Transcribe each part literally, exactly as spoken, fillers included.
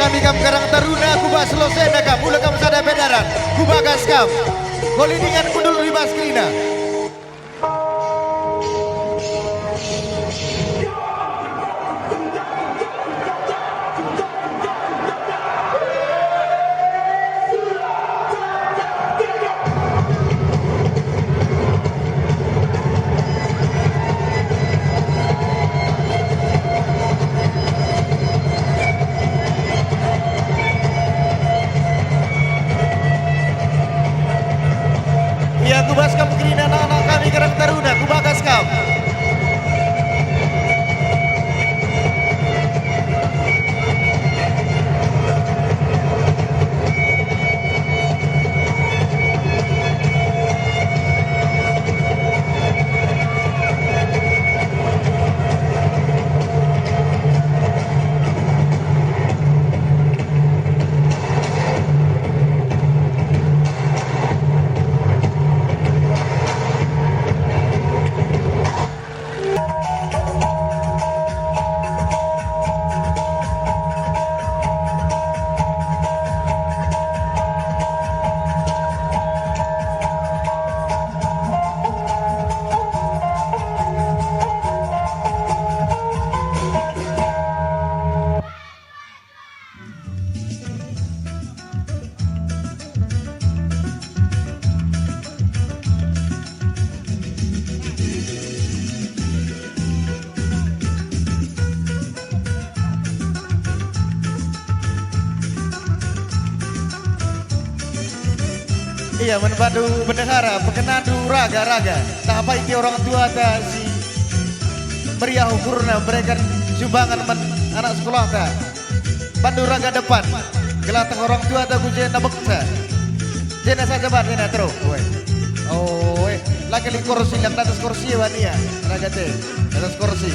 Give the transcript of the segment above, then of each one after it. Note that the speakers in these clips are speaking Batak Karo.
Kami kam Karang Taruna, ku bas losena kam, ula kam sada pe darat, ku bagas kam. Kolidingan kundul i bas kerina. Ia, ku bas kam kerina anak-anak kami Karang Taruna, ku bagas kam. Ia, man bandu bendahara, pekenandu raga-raga, tah baiti orang tuata si meriah ukurna mereken sumbangan man anak sekolahta. Bandu raga depan, gelah tah orang tuata ku jenda beksa. Jenda saja, Bat, jenda terus. Oe. Oe, lagi lit kursi, lang atas kursi, Bat, ia. Raga te, atas kursi.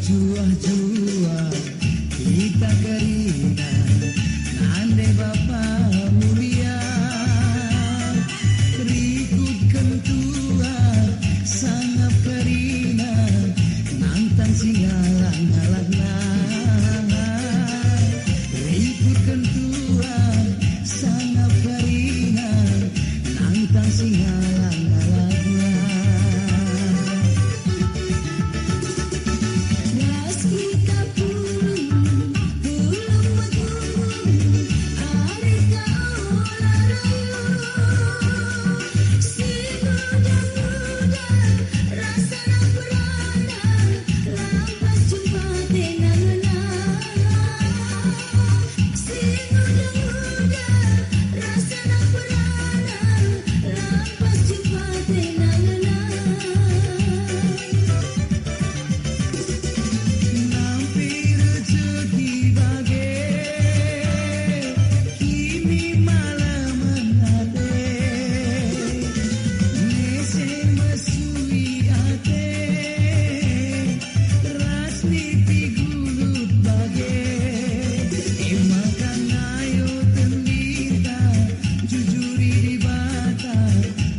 Juah-juah kita kerina, nande Bapa mulia. Rikutken tua, sangap kerina, nantang si ngalah-ngalahna. Rikutken tua, sangap kerina, nantang si ngalah-ngalahna. Ras kita pulung, pulung metuhung, areka ola rayo. Si nguda-nguda, rasana perana, lampas jumpa tenangna. Si nguda-nguda, rasana perana, lampas jumpa tenangna. Nampi rejeki bage, kimi malemen ate, mese mesui ate, ras nipi gulut bage. E maka ngayo tendinta, jujuri Dibata,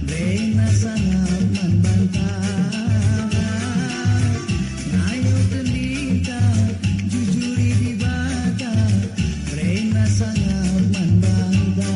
berena sangap man banta. Ayo tendinta, jujuri Dibata, berena sangap man banta.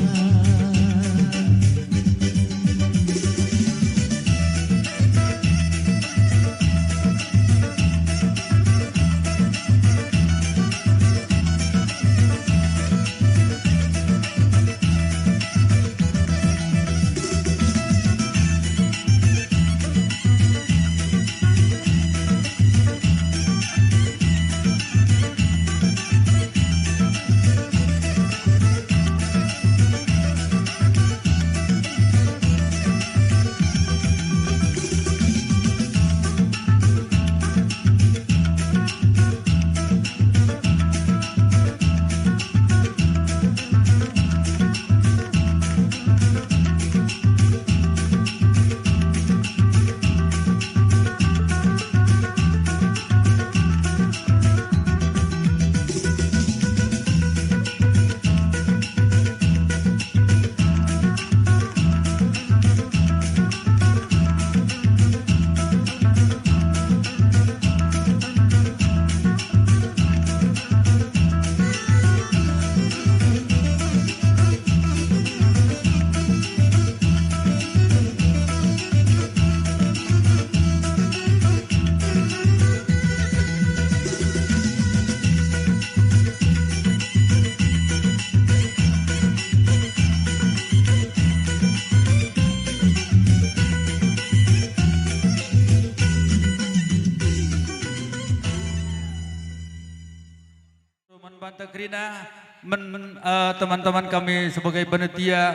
Man banta kerina, men, eh, teman-teman kami sebagai panitia,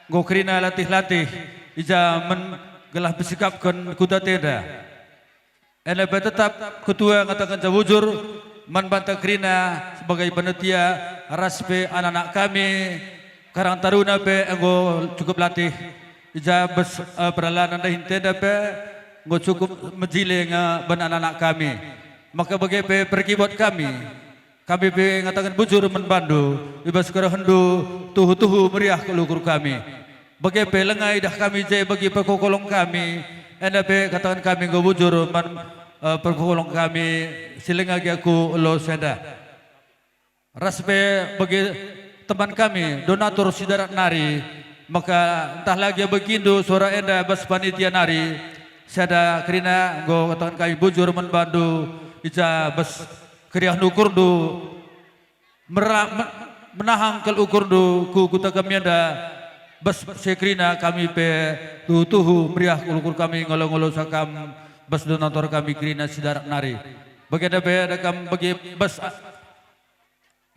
enggo kerina latih-latih, i ja men gelah pesikapken kuta tenda. Enda pe tetap ketua ngatakenca bujur man banta kerina sebagai panitia, ras pe anak-anak kami, Karang Taruna pe enggo cukup latih, i ja bas, eh, peralatan dahin tenda pe enggo cukup mejile nge ban anak-anak kami. Maka bage pe perkibot kami, kami pe ngataken bujur man bandu, i bas kerehndu tuhu-tuhu meriah kal ukur kami. Bage pe langa idah kami je bagi perkokolong kami, enda pe kataken kami enggo bujur man, eh, perkokolong kami si langa gia ku Elo Senda. Ras pe bagi teman kami, donatur si darat nari, maka ntah la gia begindu suara enda bas panitia nari, sada kerina enggo kataken kami bujur man bandu, i ja bas keriahndu ukurndu, mera-, me-, menahang kal ukurndu ku kuta kami enda, bas si kerina kami pe tuhu-tuhu meriah kal ukur kami ngalo-ngalosa kam bas donatur kami kerina si darat nari. Bagenda pe ada kam bagi bas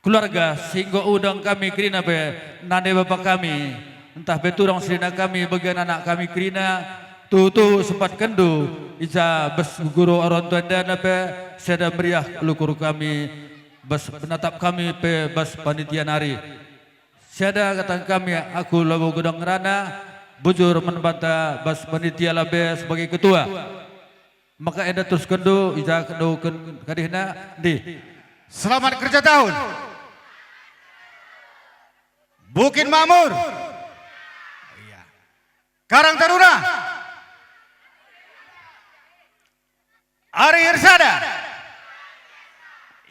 keluarga si enggo undang kami kerina pe, nande bapa kami, ntah pe turang senina kami, bagian anak kami kerina, tuhu-tuhu sempatkenndu, i ja bas guru orang tua enda pe, sada meriah kal ukur kami, bas penatap kami pe bas panitia nari. Sada kataken kami, aku labo gedang ngerana, bujur man banta bas panitia lambe sebagai ketua. Maka enda teruskenndu, ija kedoken kadihna, ndi? Selamat kerja tahun. Bukit Makmur. Iya. Karang Taruna. Ari Ersada.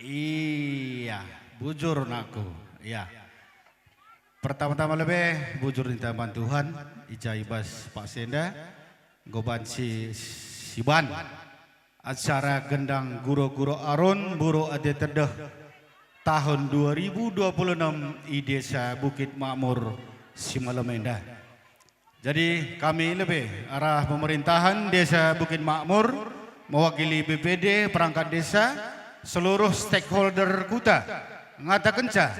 Iya, bujur nakku. Iya. Pertama-tama lebe bujur ninta man Tuhan, ija ibas paksa enda, enggo banci siban acara Gendang Guro-guro Aron Mburu Ate Tedeh tahun dua ribu dua puluh enam i Desa Bukit Makmur si malem enda. Jadi, kami lebe arah pemerintahan Desa Bukit Makmur, mewakili B P D, perangkat desa, seluruh stakeholder kuta, ngatakenca,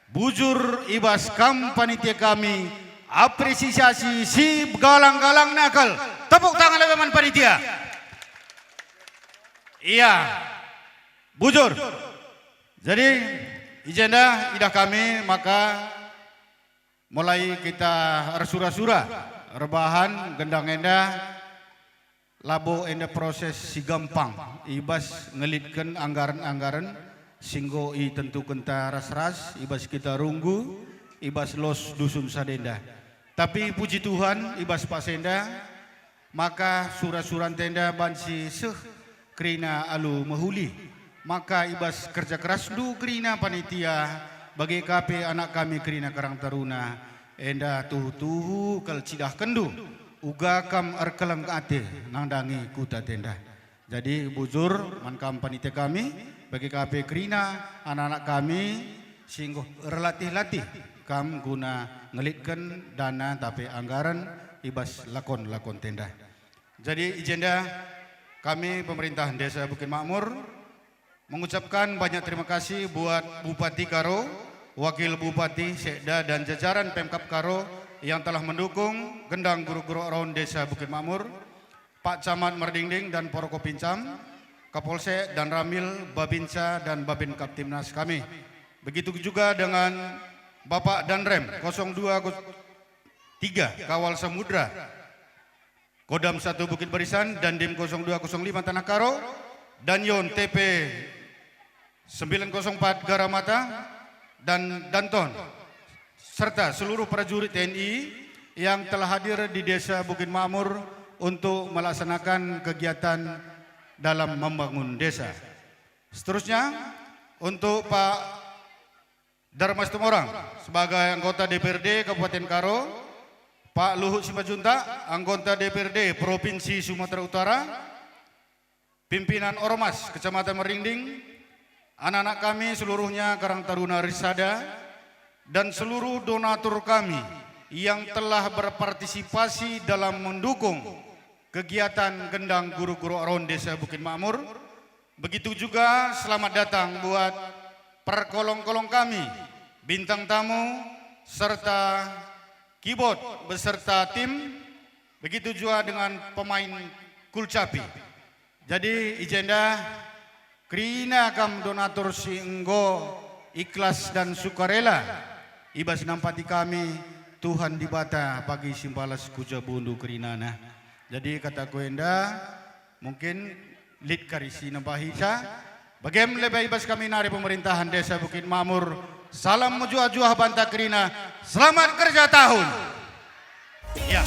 bujur ibas kam panitia kami, apresiasi si galang-galang nakal. Tepuk tangan lebe man panitia. Iya, bujur. Jadi, i jenda idah kami maka mulai kita ersura-sura erbahan gendang enda, labo enda proses si gampang ibas ngelitken anggaren-anggaren si enggo itentukenta ras-ras ibas kita runggu ibas los dusun sada enda. Tapi puji Tuhan, ibas paksa enda, maka sura-suranta enda banci seh kerina alu mehuli. Maka ibas kerja kerasndu kerina panitia, bage ka pe anak kami kerina Karang Taruna, enda tuhu-tuhu kal cidahkenndu, uga kam erkeleng ate nandangi kuta enda. Jadi bujur man kam panitia kami, bage ka pe kerina anak-anak kami si enggo erlatih-latih kam guna ngelitken dana tapi anggaren ibas lakon-lakonta enda. Jadi i jenda kami pemerintah Desa Bukit Makmur mengucapkan banyak terima kasih buat Bupati Karo, Wakil Bupati, Sekda, dan jajaran Pemkab Karo yang telah mendukung Gendang Guro-guro Aron Desa Bukit Makmur, Pak Camat Merdingding dan Forkopincam, Kapolsek dan Ramil, Babinsa dan Babin Kaptimnas kami. Begitu juga dengan Bapak Danrem kosong dua tiga Kawal Samudra, Kodam satu Bukit Barisan, Dandim kosong dua kosong lima Tanah Karo, Danyon T P sembilan kosong empat Garamata, dan Danton, serta seluruh prajurit T N I yang telah hadir di Desa Bukit Makmur untuk melaksanakan kegiatan dalam membangun desa. Seterusnya, untuk Pak Darma Situmorang sebagai anggota D P R D Kabupaten Karo, Pak Luhut Simanjuntak, anggota D P R D Provinsi Sumatera Utara, pimpinan Ormas Kecamatan Merinding, anak-anak kami seluruhnya Karang Taruna Risada, dan seluruh donatur kami yang telah berpartisipasi dalam mendukung kegiatan Gendang Guro-guro Aron Desa Bukit Makmur. Begitu juga selamat datang buat perkolong-kolong kami, bintang tamu, serta keyboard beserta tim, begitu juga dengan pemain kulcapi. Jadi, i jenda kerina kam donatur si enggo ikhlas dan sukarela, ibas nampati kami, Tuhan Dibata pagi si mbalas ku jabundu kerinana. Jadi, kataku enda, mungkin lit kari si nambahisa. Bagem lebe ibas kami nari pemerintahan Desa Bukit Makmur. Salam mejuah-juah banta kerina. Selamat kerja tahun. Ya.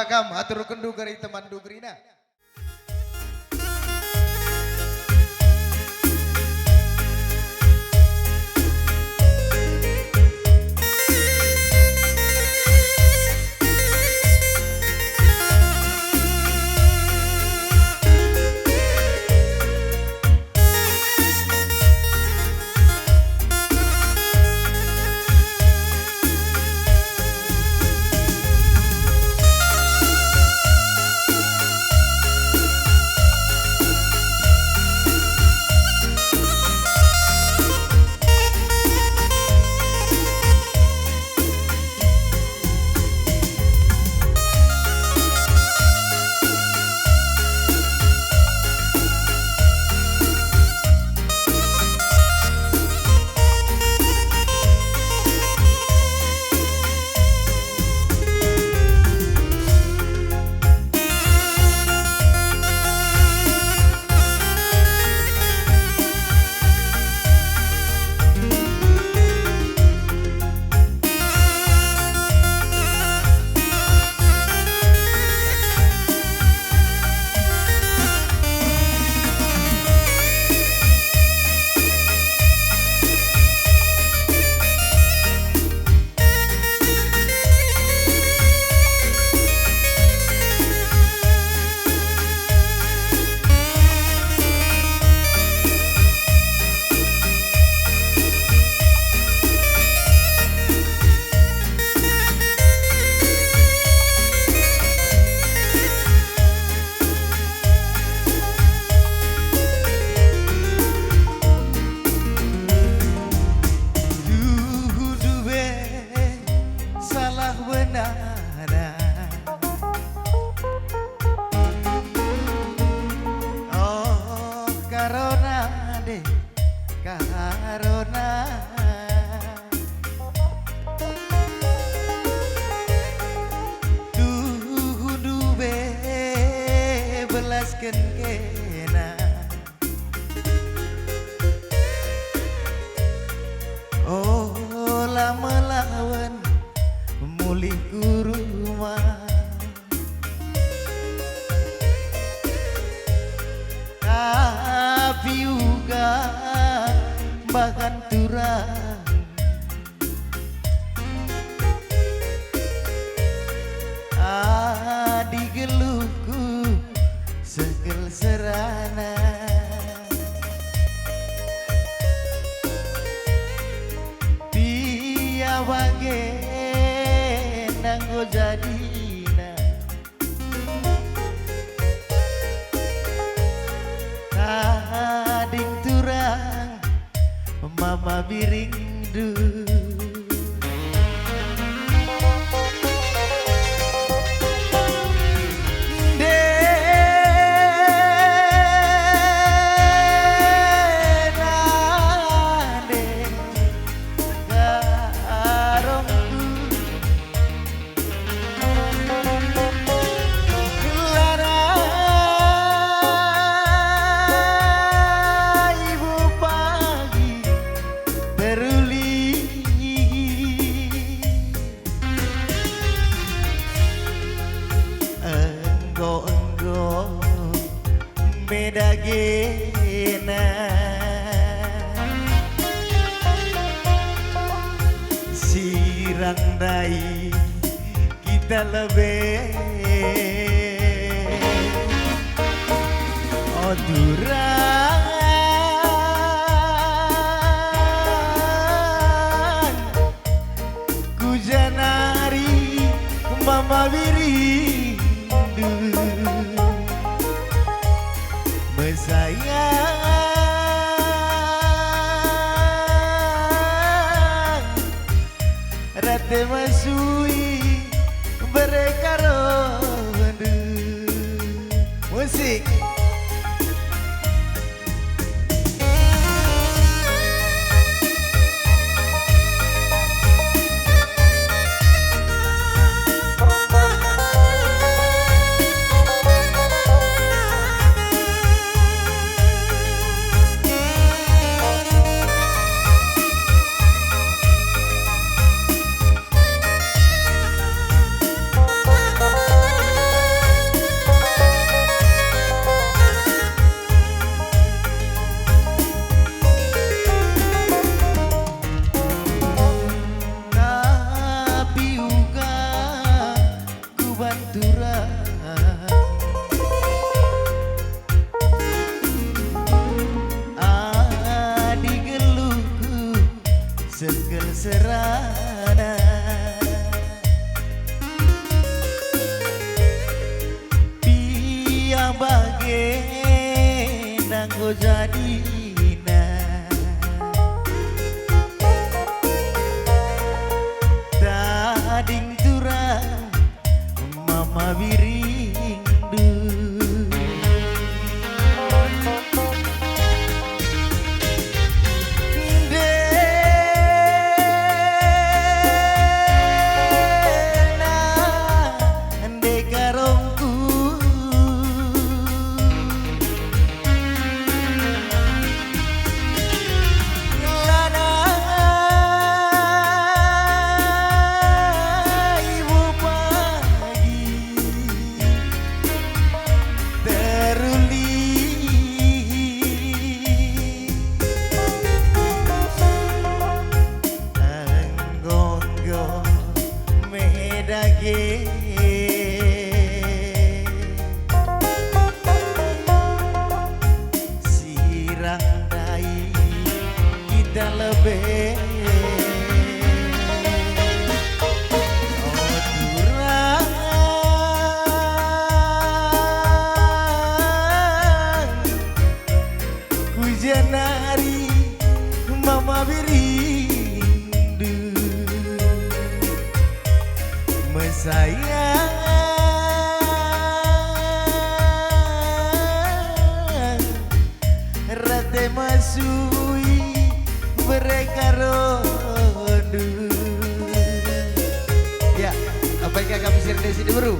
Kam aturkenndu gari temanndu gerina. Tuhu dube salah benana. Oh, karona de, karona. Tuhu dube belasken kena. Ola melawen mulih ku rumah. Tapi uga bahan turang. Adi geluhku segel serana. Pia bage nanggo jadina. Tading turang mama biringndu. Ndena nde karongku. Lanai ibu pagi teruli. Enggo-enggo me dagena. Sirang ndai kita lebe. O turang, ku ja nari mama birindu. Mesayang, rate mesui bere karondu. Musik. Pantura. Adi geluhku sekel serana, piah bage nanggo jadina. Tading turang mama biringndu. Ndena ndeka rongku. Lanai bupagi teruli. Enggo-enggo me dage. Sirang ndai kita lebe. O turang, ku janari mama biringndu mesayang. Rate masui bere karondu. Ya, apa kami sirende si diberu?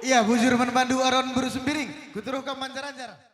Ya, bujur man bandu Aron Beru Sembiring, kuturuhken manjar-anjar.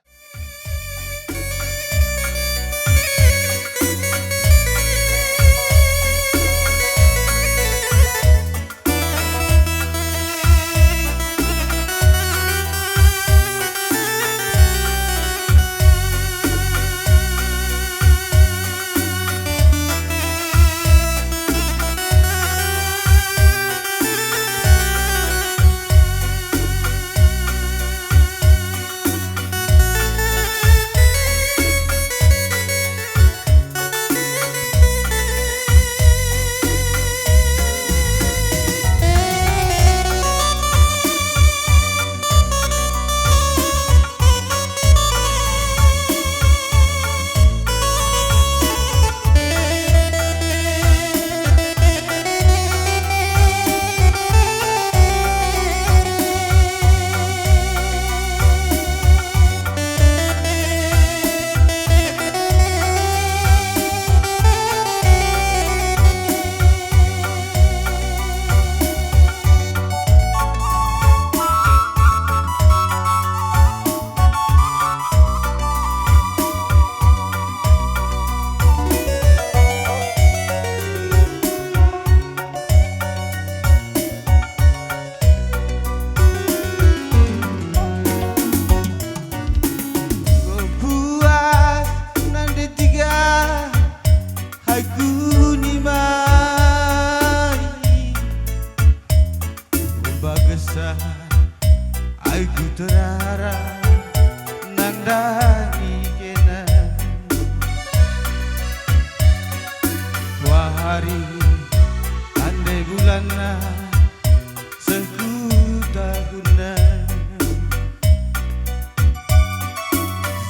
Kubuat nande tiga aku nimai, bagesa aku terarang nandangi kena. Wahari ande bulanna, seh ku tahunna.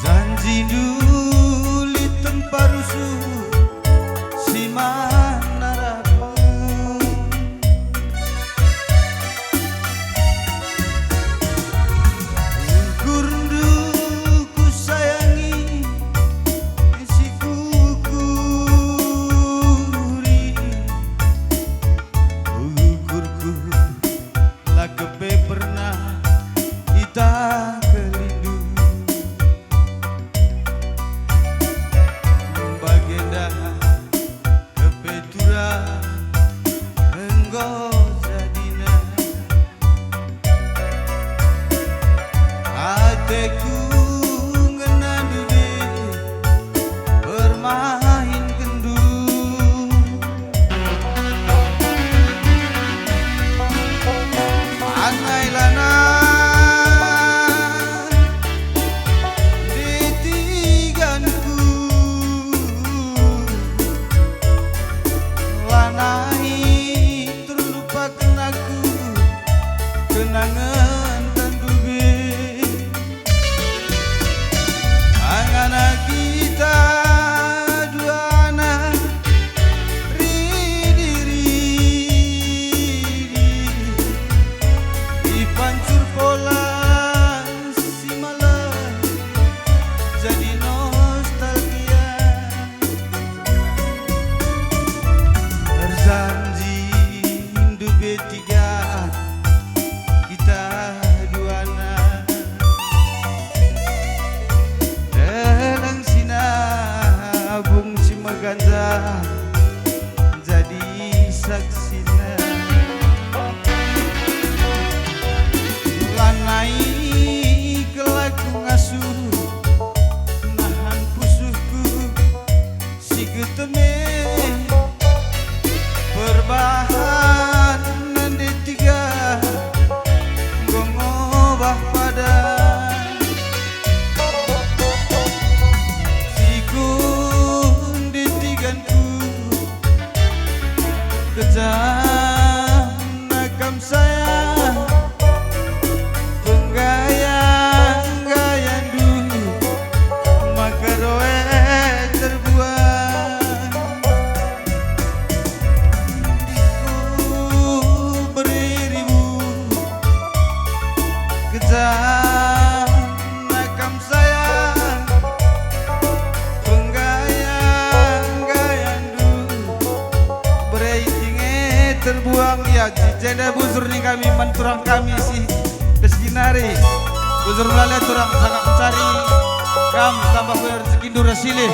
Janjindu lit tempa rusuh si man arahku. Ukurndu kusayangi si kukuri. Ukurku la kepe pernah kita kelindu. Bagenda kepe turang enggo jadina. Ateku ngena ndube permain kendu. Anai lanai ditiganku, lanai terlupaken aku kenangen ndube. Angana kita duana ridi-ridi, ipancur pola si malem jadi nostalgia. Erjanji ndube tiga kita duana. Deleng sinabung si meganjang jadi saksina. Lanai kelaku ngasuh nahan pusuhku si geteme. Perbahan nande tiga enggo ngobah padan. Sikun ditiganku, kejam nakam sayang. Penggaya-ggayandu maka roe terbuang. Ku beri ribu kejam nakam sayang. Penggaya-ggayandu bere tinggi terbuang. Ya, jenda bujur ning kami, man turang kami si kes Nari, bujur melala turang sangap mencari, kam tambah kue rezekindu ras silih.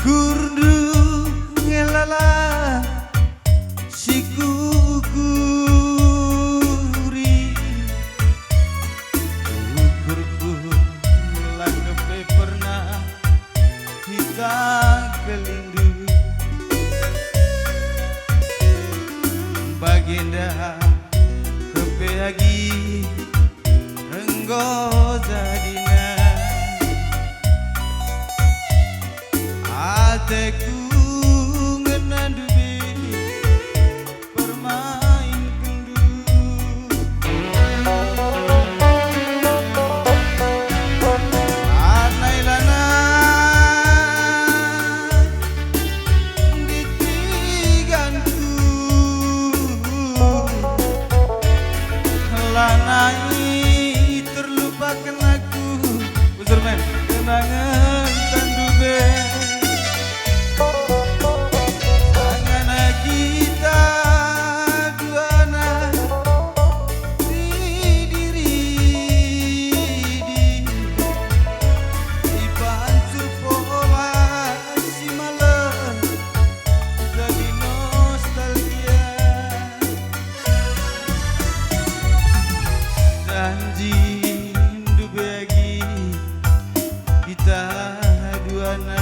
Ukurndu nge lala si kuukuri, ukurku la kepe pernah kita kelindu. Bagenda kepe agi enggo jadina. Ateku ngena ndube permainkenndu. Lanai-lanai di tiganku, lanai terlupaken aku. Bujur men. Kenangen tandu be. Sangana kita duana ridi-ridi, ipancur pola si malem jadi nostalgia. Janji ndube agi kita duana,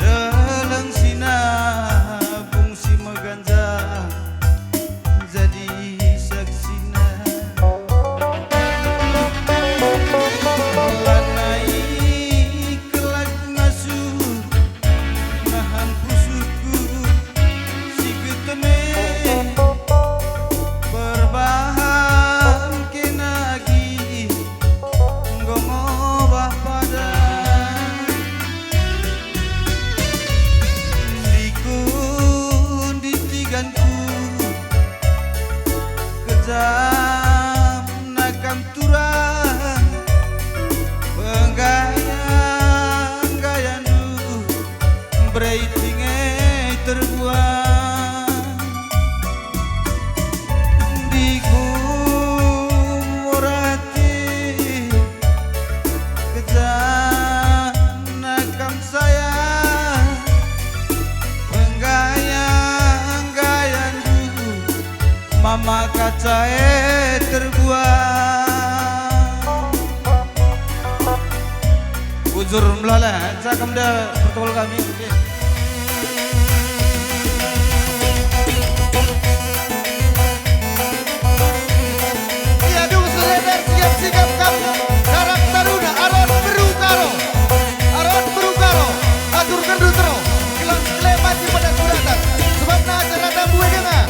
deleng si nabung si meganjang jadi saksina. Lanai kelak ngasup nahan pusuhku si geteme, perbahan kena agi enggo ngobah padan. Sikun di tiganku, kejam nakam turang, penggaya-ggayandu, beraiting e terbuang. Ndiku murati, kejam nakam sayang, penggaya-ggayandu, mama kaca e terbuang. Bujur melala, cakap dah protokol kami. Oke. Ia dung selender siap sigap kamu, darat taruna aron beru karo, aron beru karo, atur kendu tero, gelang sekeleman di pada suratan, sebabna acara tambu e denga.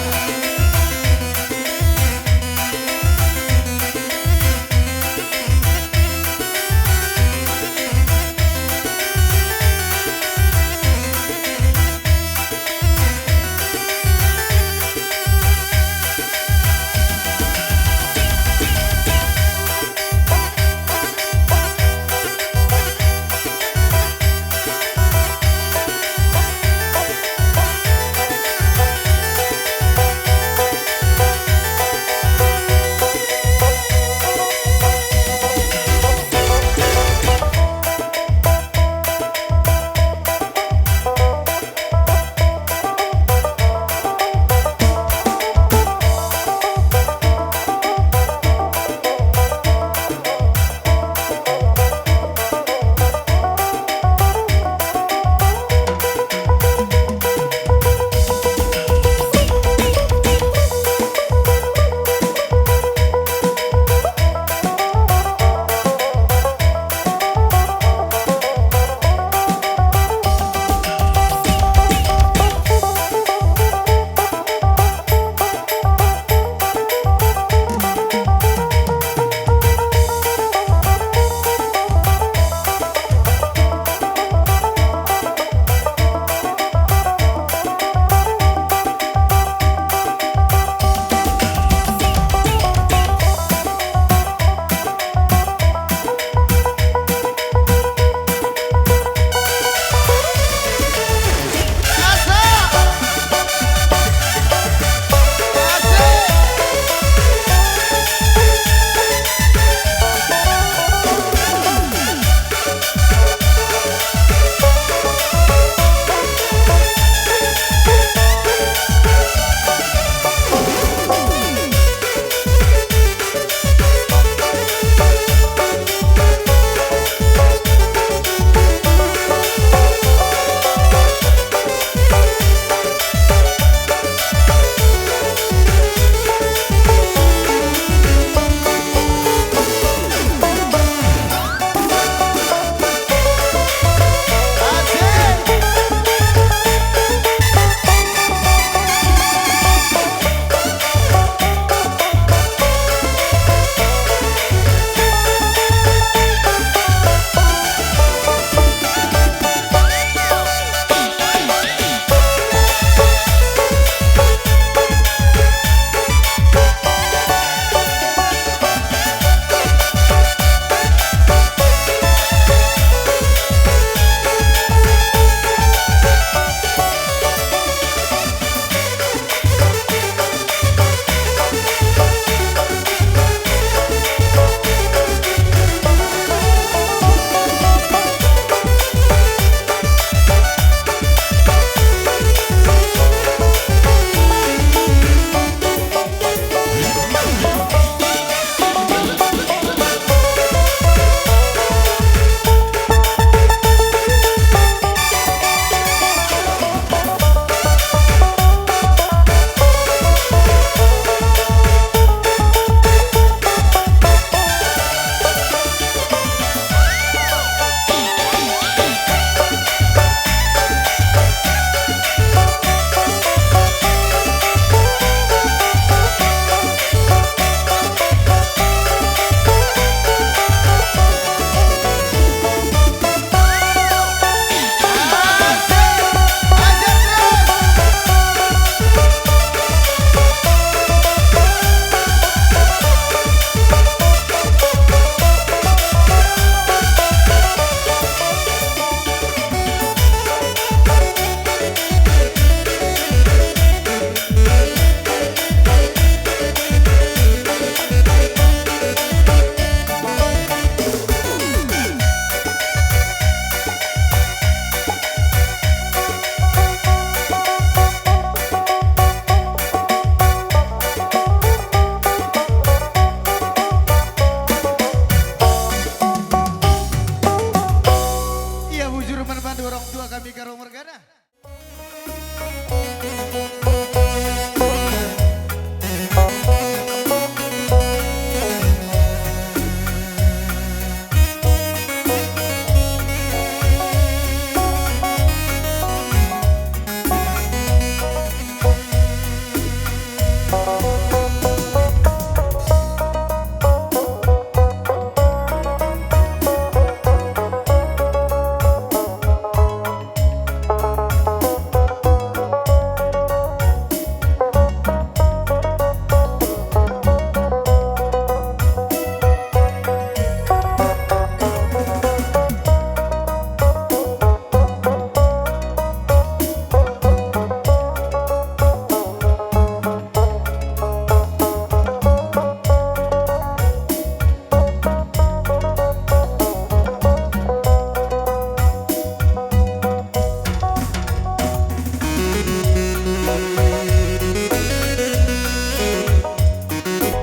Rumah bandu orang tua kami Karo mergana.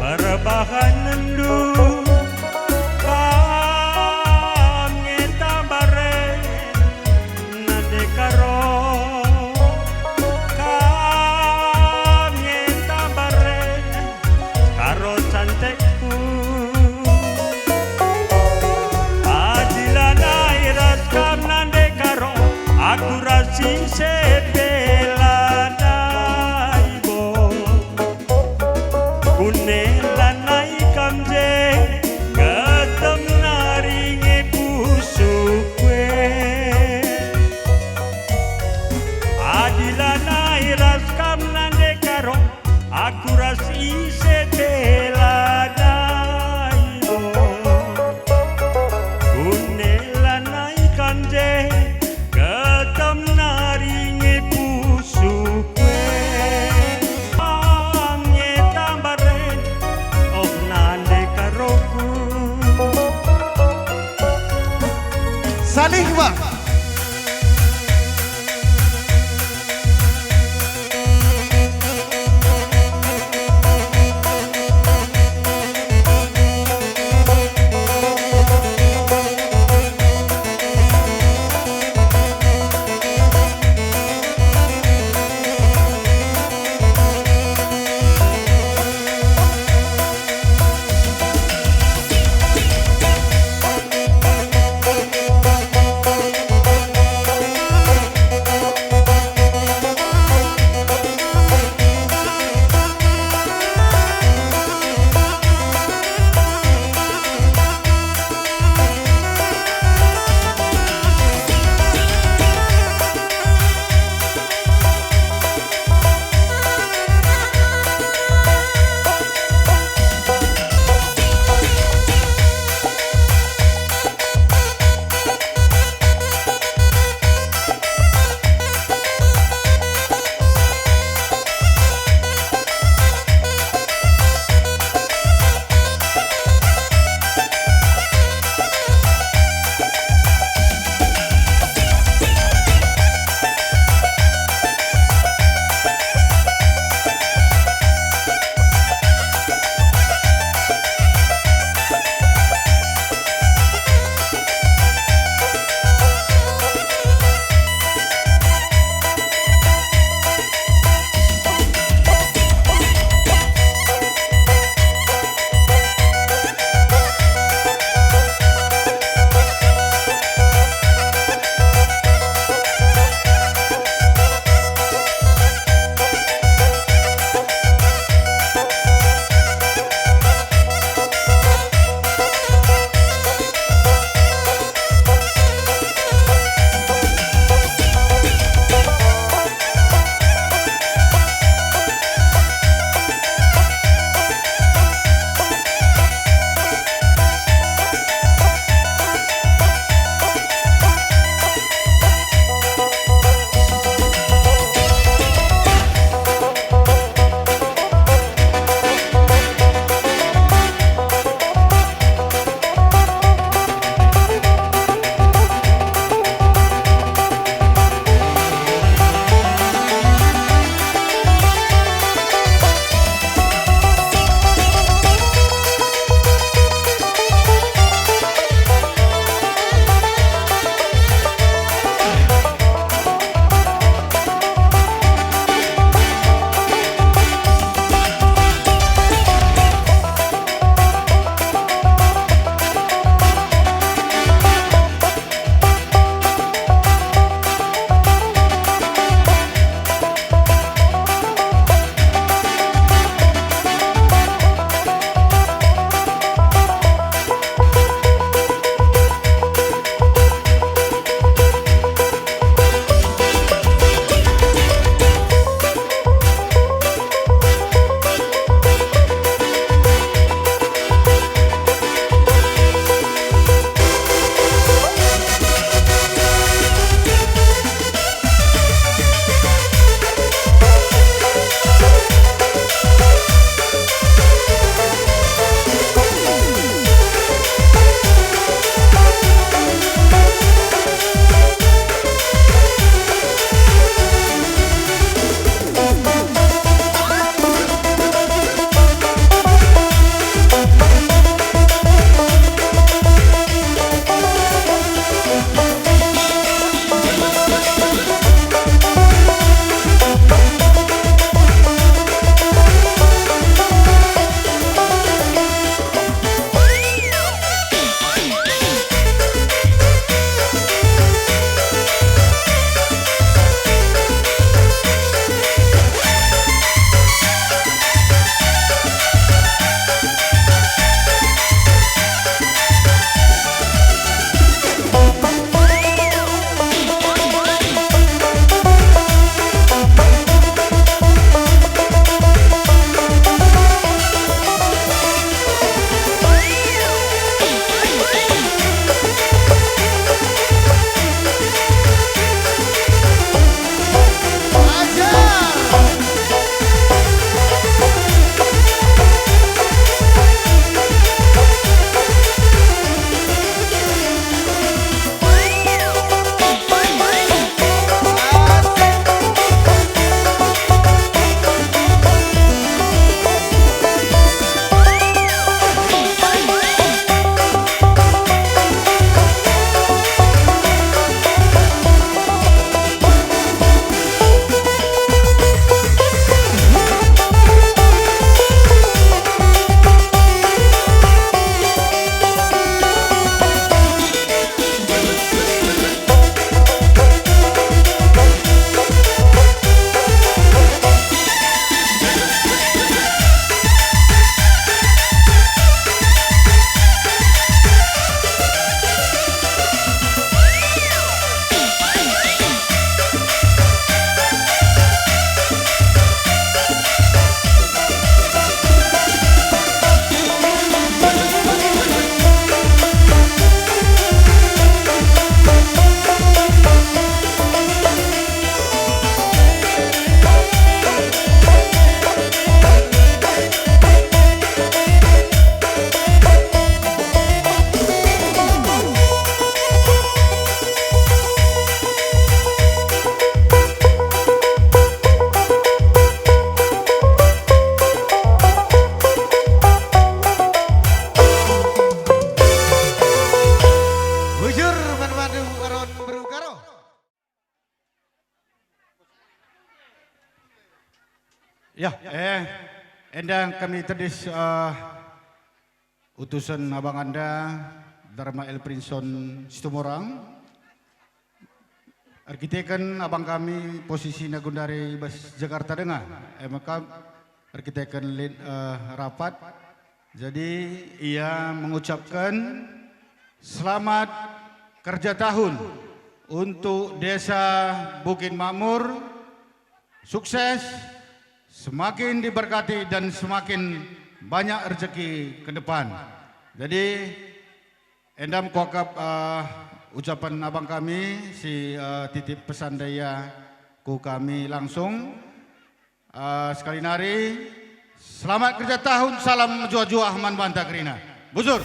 Perbahanenndu, kam nge tambare, nande Karo, kam nge tambare, Karo cantikku. Adi lanai ras kam nande Karo, aku ras ise pe lanai bo. Kune lanai kam je, getem nari nge pusukku e. Adi lanai ras kam nande Karo, aku ras ise pe lanai bo. Kune lanai kam je, getem nari nge Ya, eh, enda kami tedis, eh, utusen abanganda, Dharma Elprinson Situmorang. Erkiteken abang kami posisina gundari i bas Jakarta Denga, eh, maka erkiteken lit, eh, rapat. Jadi, ia mengucapkan selamat kerja tahun untuk Desa Bukit Makmur, sukses, semakin diberkati, dan semakin banyak rezeki ke depan. Jadi, enda me kuakap, eh, ucapan abang kami si, eh, titip pesan daya ku kami langsung. Eh, sekali nari, selamat kerja tahun, salam mejuah-juah man banta kerina. Bujur.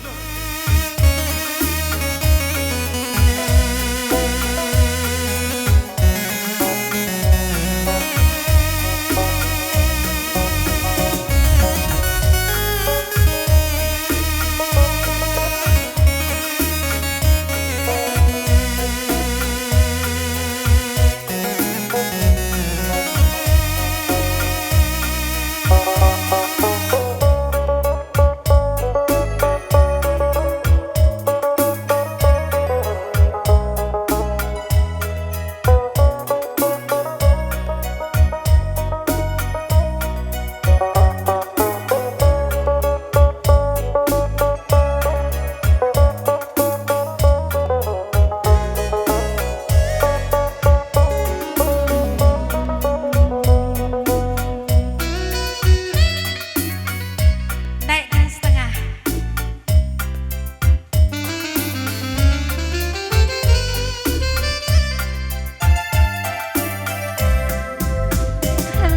Naik setengah.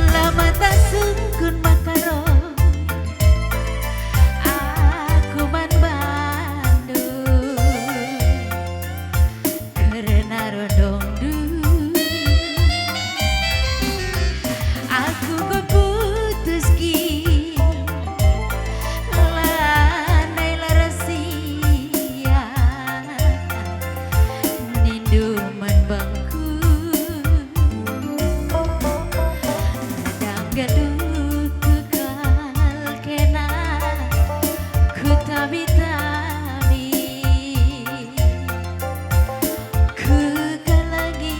Lama tak sungkun maka ro aku man bandu kerna rondongndu. Aku enggo putus kin, lanai la rasia nindu man bangku. Dang nggeluhku kal kena kutabi-tabi. Kukalangi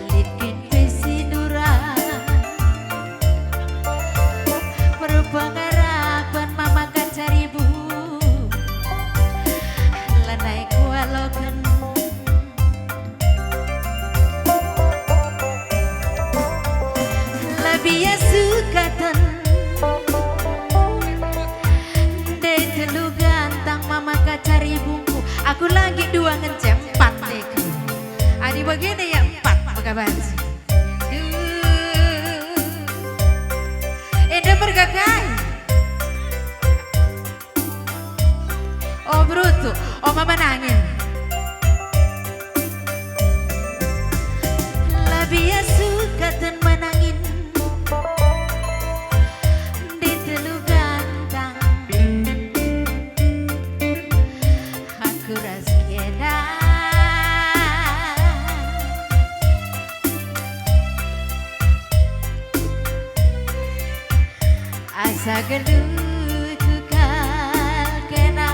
lit kin pe si nurang, perpengarapen mama kacaribu, lanai kualoken. Labias sukaten ndai telu gantang mama kacaribungku. Aku lagi dua ngence, empat deh. Adi bagenda ya empat maka banci. Duh. Enda mergakai. Oh, brutu. Oh, mama nangin. Labias sukaten manangin. Di telu gantang. Aku ras kena. Asa geluhku kal kena,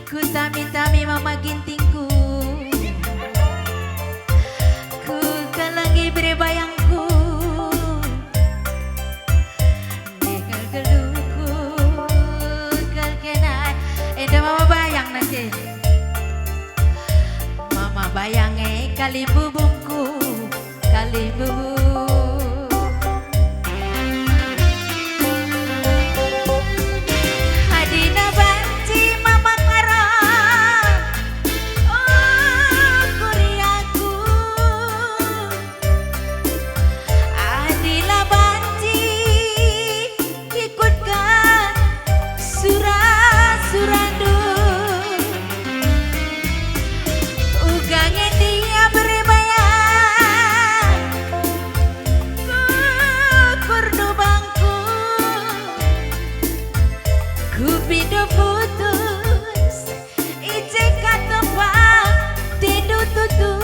kutami-tami mama gintingku, kukalangi bere bayangku. Ndeher geluhku kal kena, enda mama bayang nasi. Mama bayang e kalimbubu. Kalimbubu. Adina banci mama ngarap, oh, kuri aku. Adila banci ikutkan sura-surandu. Uga nge dia bere bayang, kukur dubangku. Kupindo putus, i je ka tempat dendu tutu.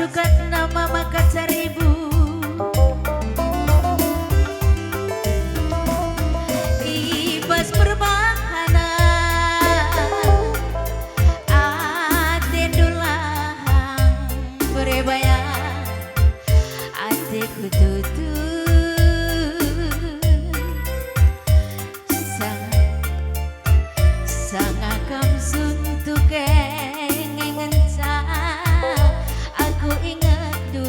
Sukatna Mama Kacaribu. I bas perbahanen atendu lahang, berebaya ateku tutu. Sang, sanga kam suntuk e nge ngenca aku ingetndu.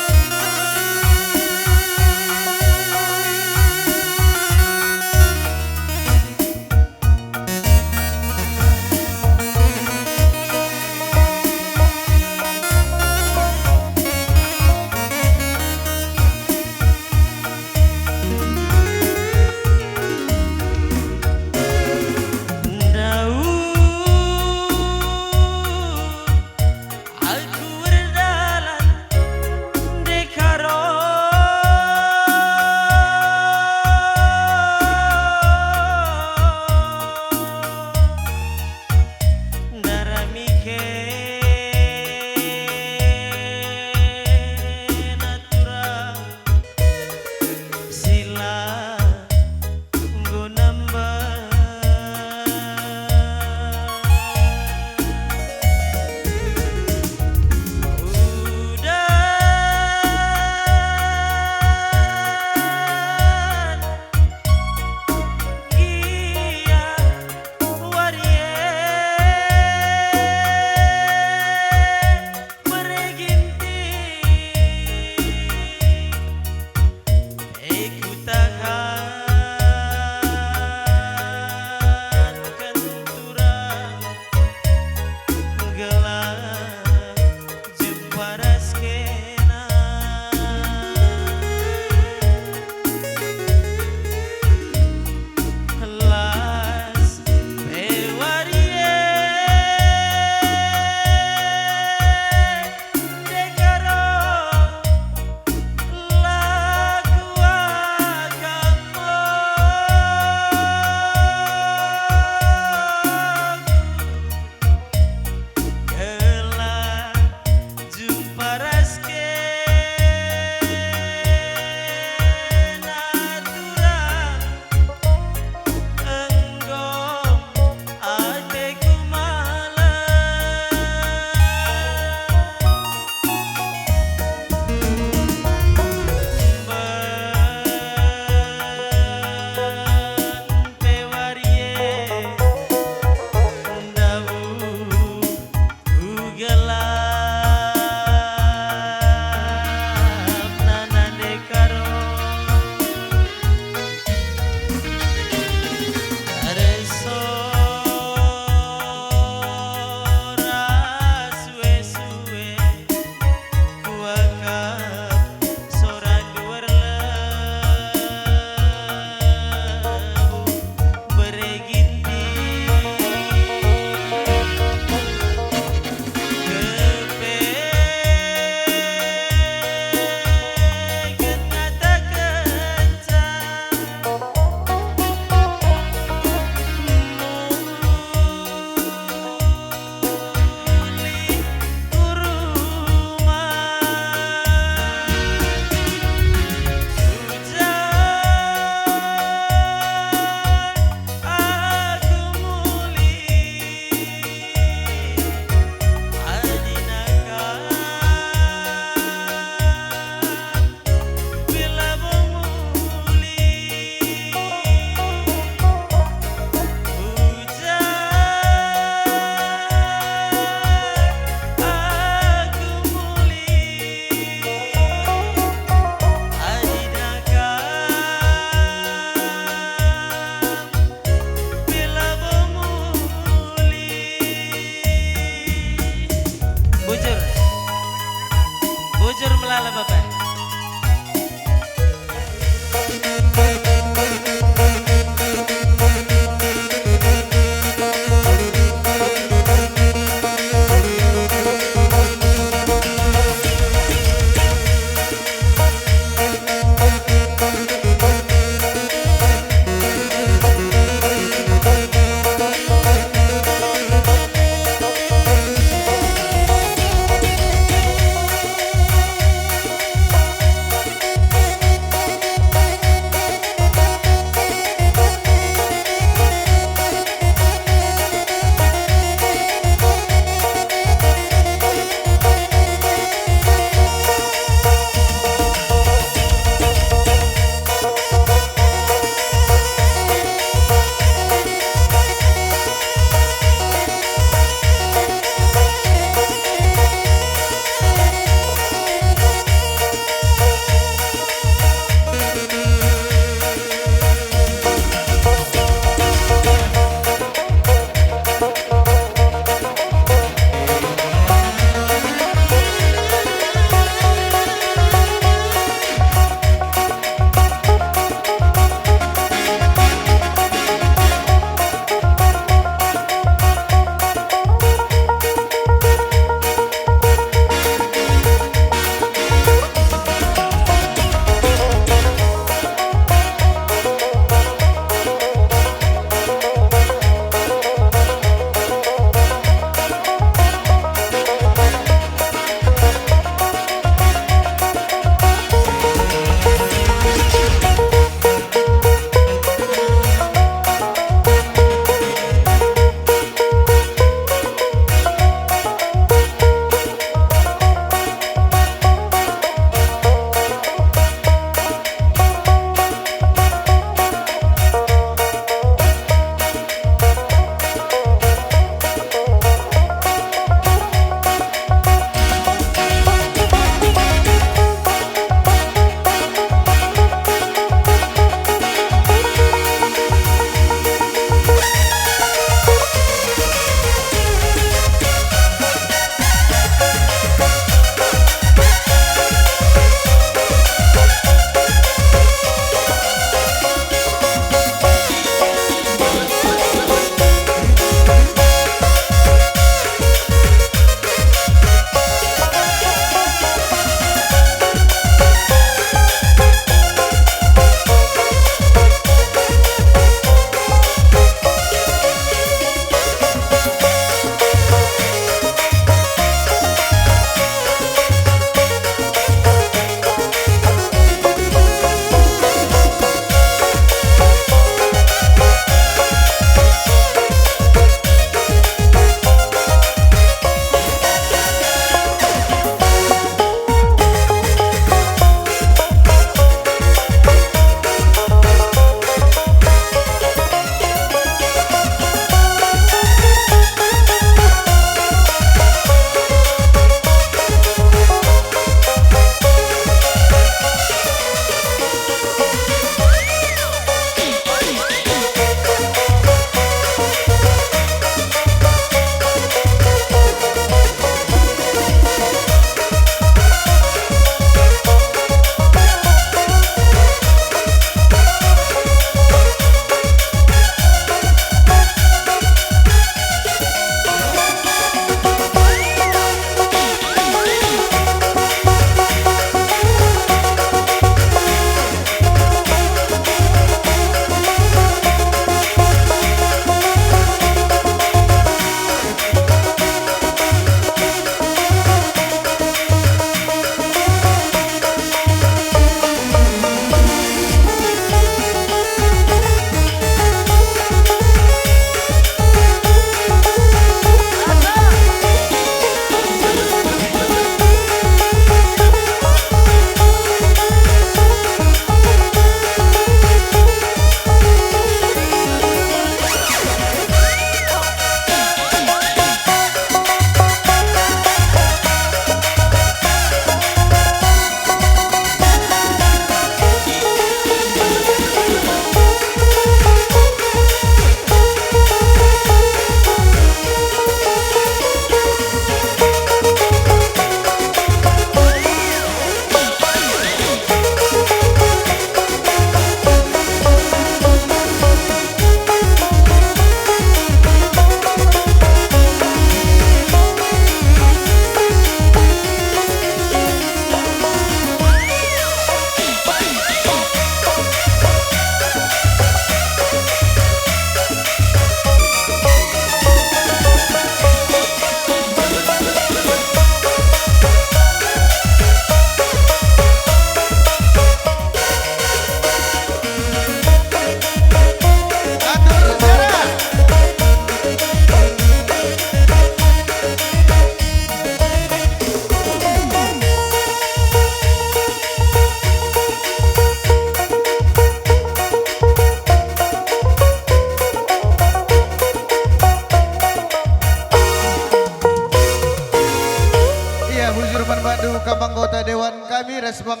Sebab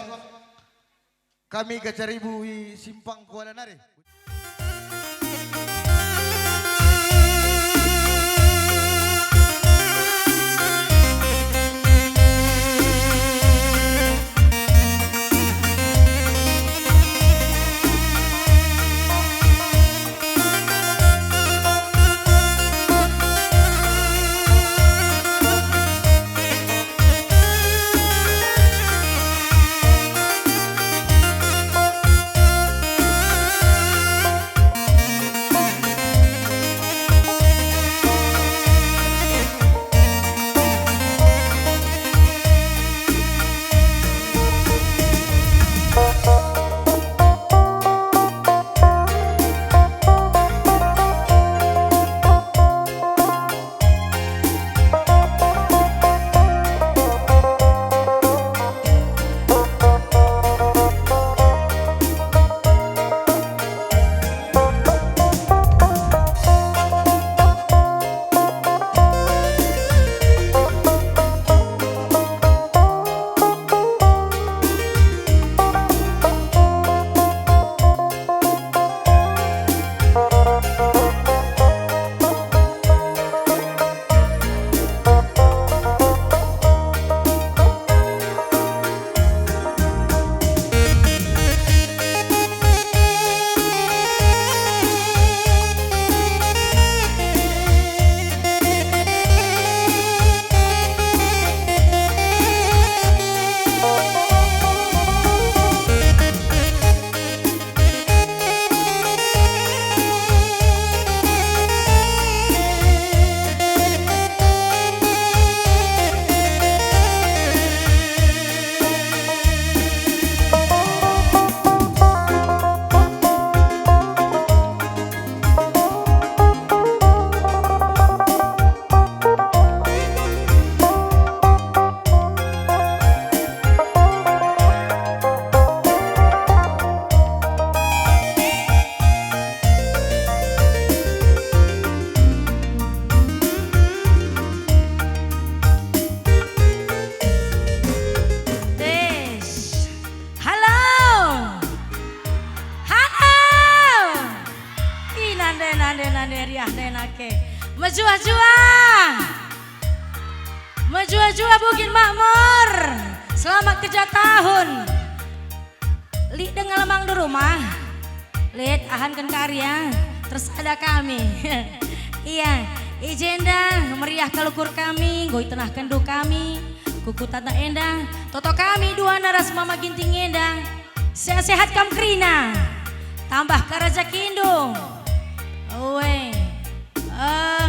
kami Gacaribu i Simpang Kuala nari. Tes. Halo. Halo. Ih, nande, nande, nande, riah nde nake. Mejuah-juah. Mejuah-juah Bukit Makmur. Selamat kerja tahun. Lit denga lemang di rumah. Lit ahanken kari ya. Tersada kami. Iya, i jenda meriah kal ukur kami, enggo itenahkenndu kami. Kuku tata enda, toto kami duana ras Mama Ginting enda. Sehat-sehat kam kerina. Tambah ka rejekindu. Oe. Eh,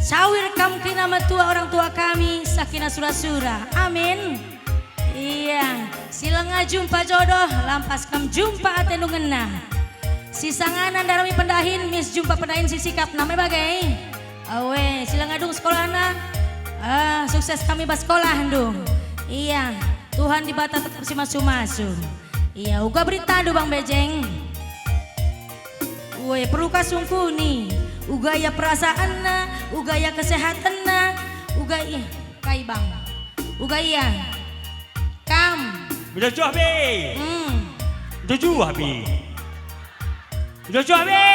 sawir kam kerina metua orang tua kami, sakina sura-sura. Amin. Iya, si langa jumpa jodoh, lampas kam jumpa atendu ngena. Si sangana ndarami pendahin, mis jumpa pendahin si sikapna me bage. Awe, si langa dung sekolahna, ah, sukses kami bas sekolahndu. Iya, Tuhan Dibata tetap si masu-masu. Iya, uga beritandu Bang Bejeng. Ue, perlu ka sungkuni, uga ia perasaanna, uga ia kesehatanna, uga i-, kai, Bang? Uga ia. Kam. Mejuah-juah be. Hmm. Mejuah-juah be. Mejuah-juah be.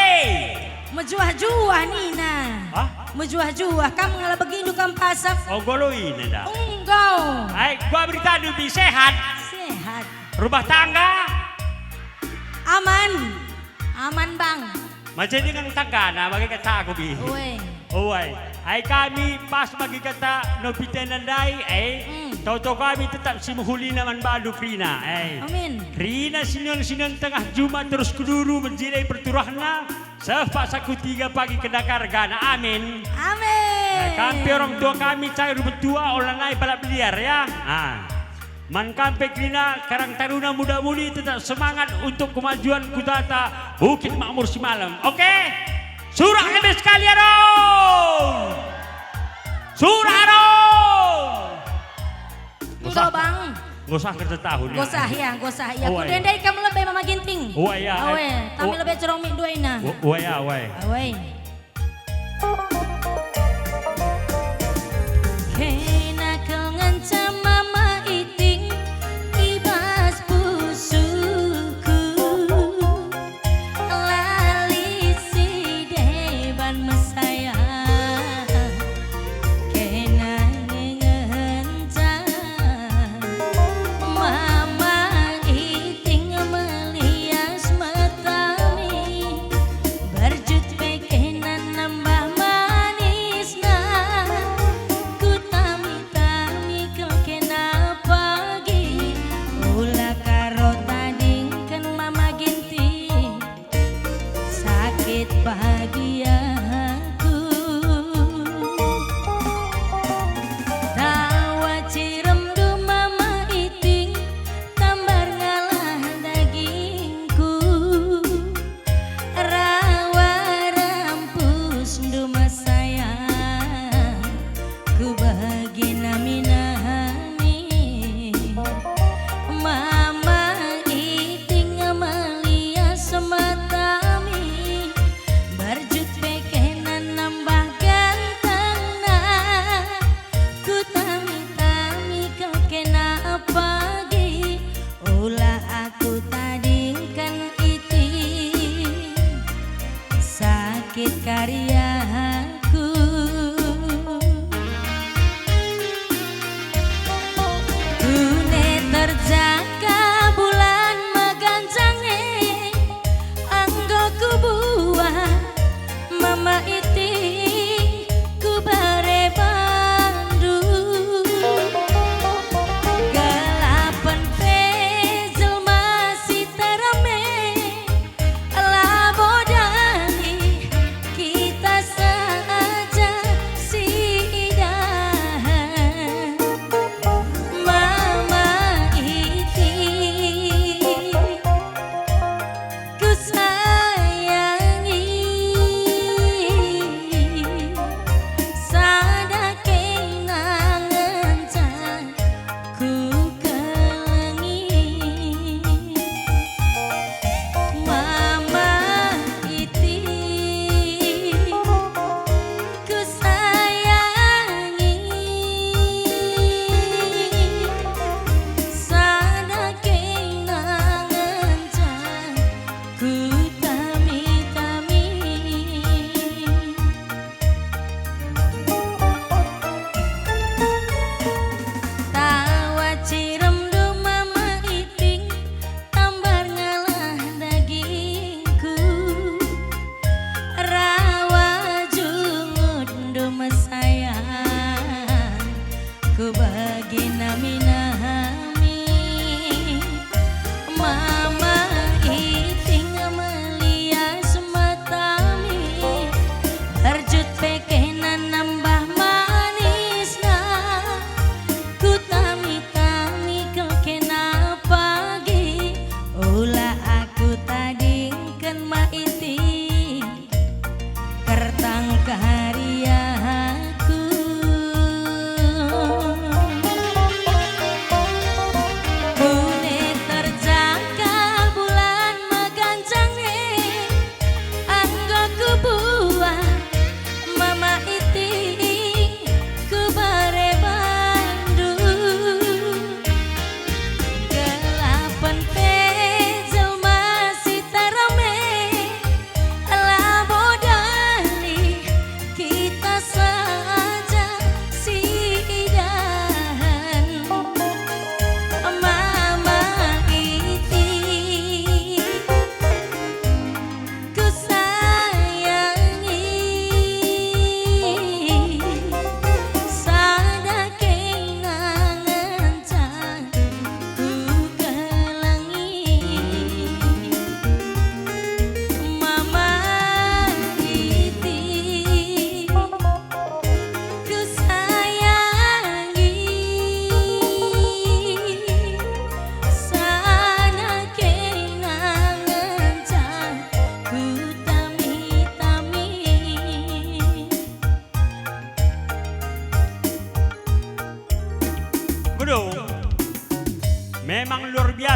Mejuah-juah nina. Hah? Mejuah-juah. Kam ngala begindu kam pasak. Oh, golo ini dah. Enggau. Ai, gua beritandu be sehat. Sehat. Rumah tangga. Aman. Aman, Bang. Maja dengan tanggana bage kata aku bi. Ue. Ue. Ai kami pas bagi kata no pitena ndai, eh. Hmm. Toto kami tetap si mehulina man bandu kerina, eh. Amin. Kerina sinon-sinon tengah juma terus keduru menjilai perturahna, seh paksa kutiga pagi kendakargana. Amin. Amin. Nah, kampe orang tua kami cair betua ola nai balak beliar ya. Ah. Man kam pe kerina Karang Taruna Muda Mudi tetap semangat untuk kemajuan kutata Bukit Makmur Simalem. Oke? Surak lebe sekali, adong! Surak, adong! Enggo, Bang. Nggak usah kerja tahun, ya. Nggak usah, ya, nggak usah, ya. Ue. Kudendai kam lebe Mama Ginting. Ue, ya. Awe, kami lebe cerong mik dua ina. Ue, ya, ue. Awe. Kena kal ngenca Mama Iting.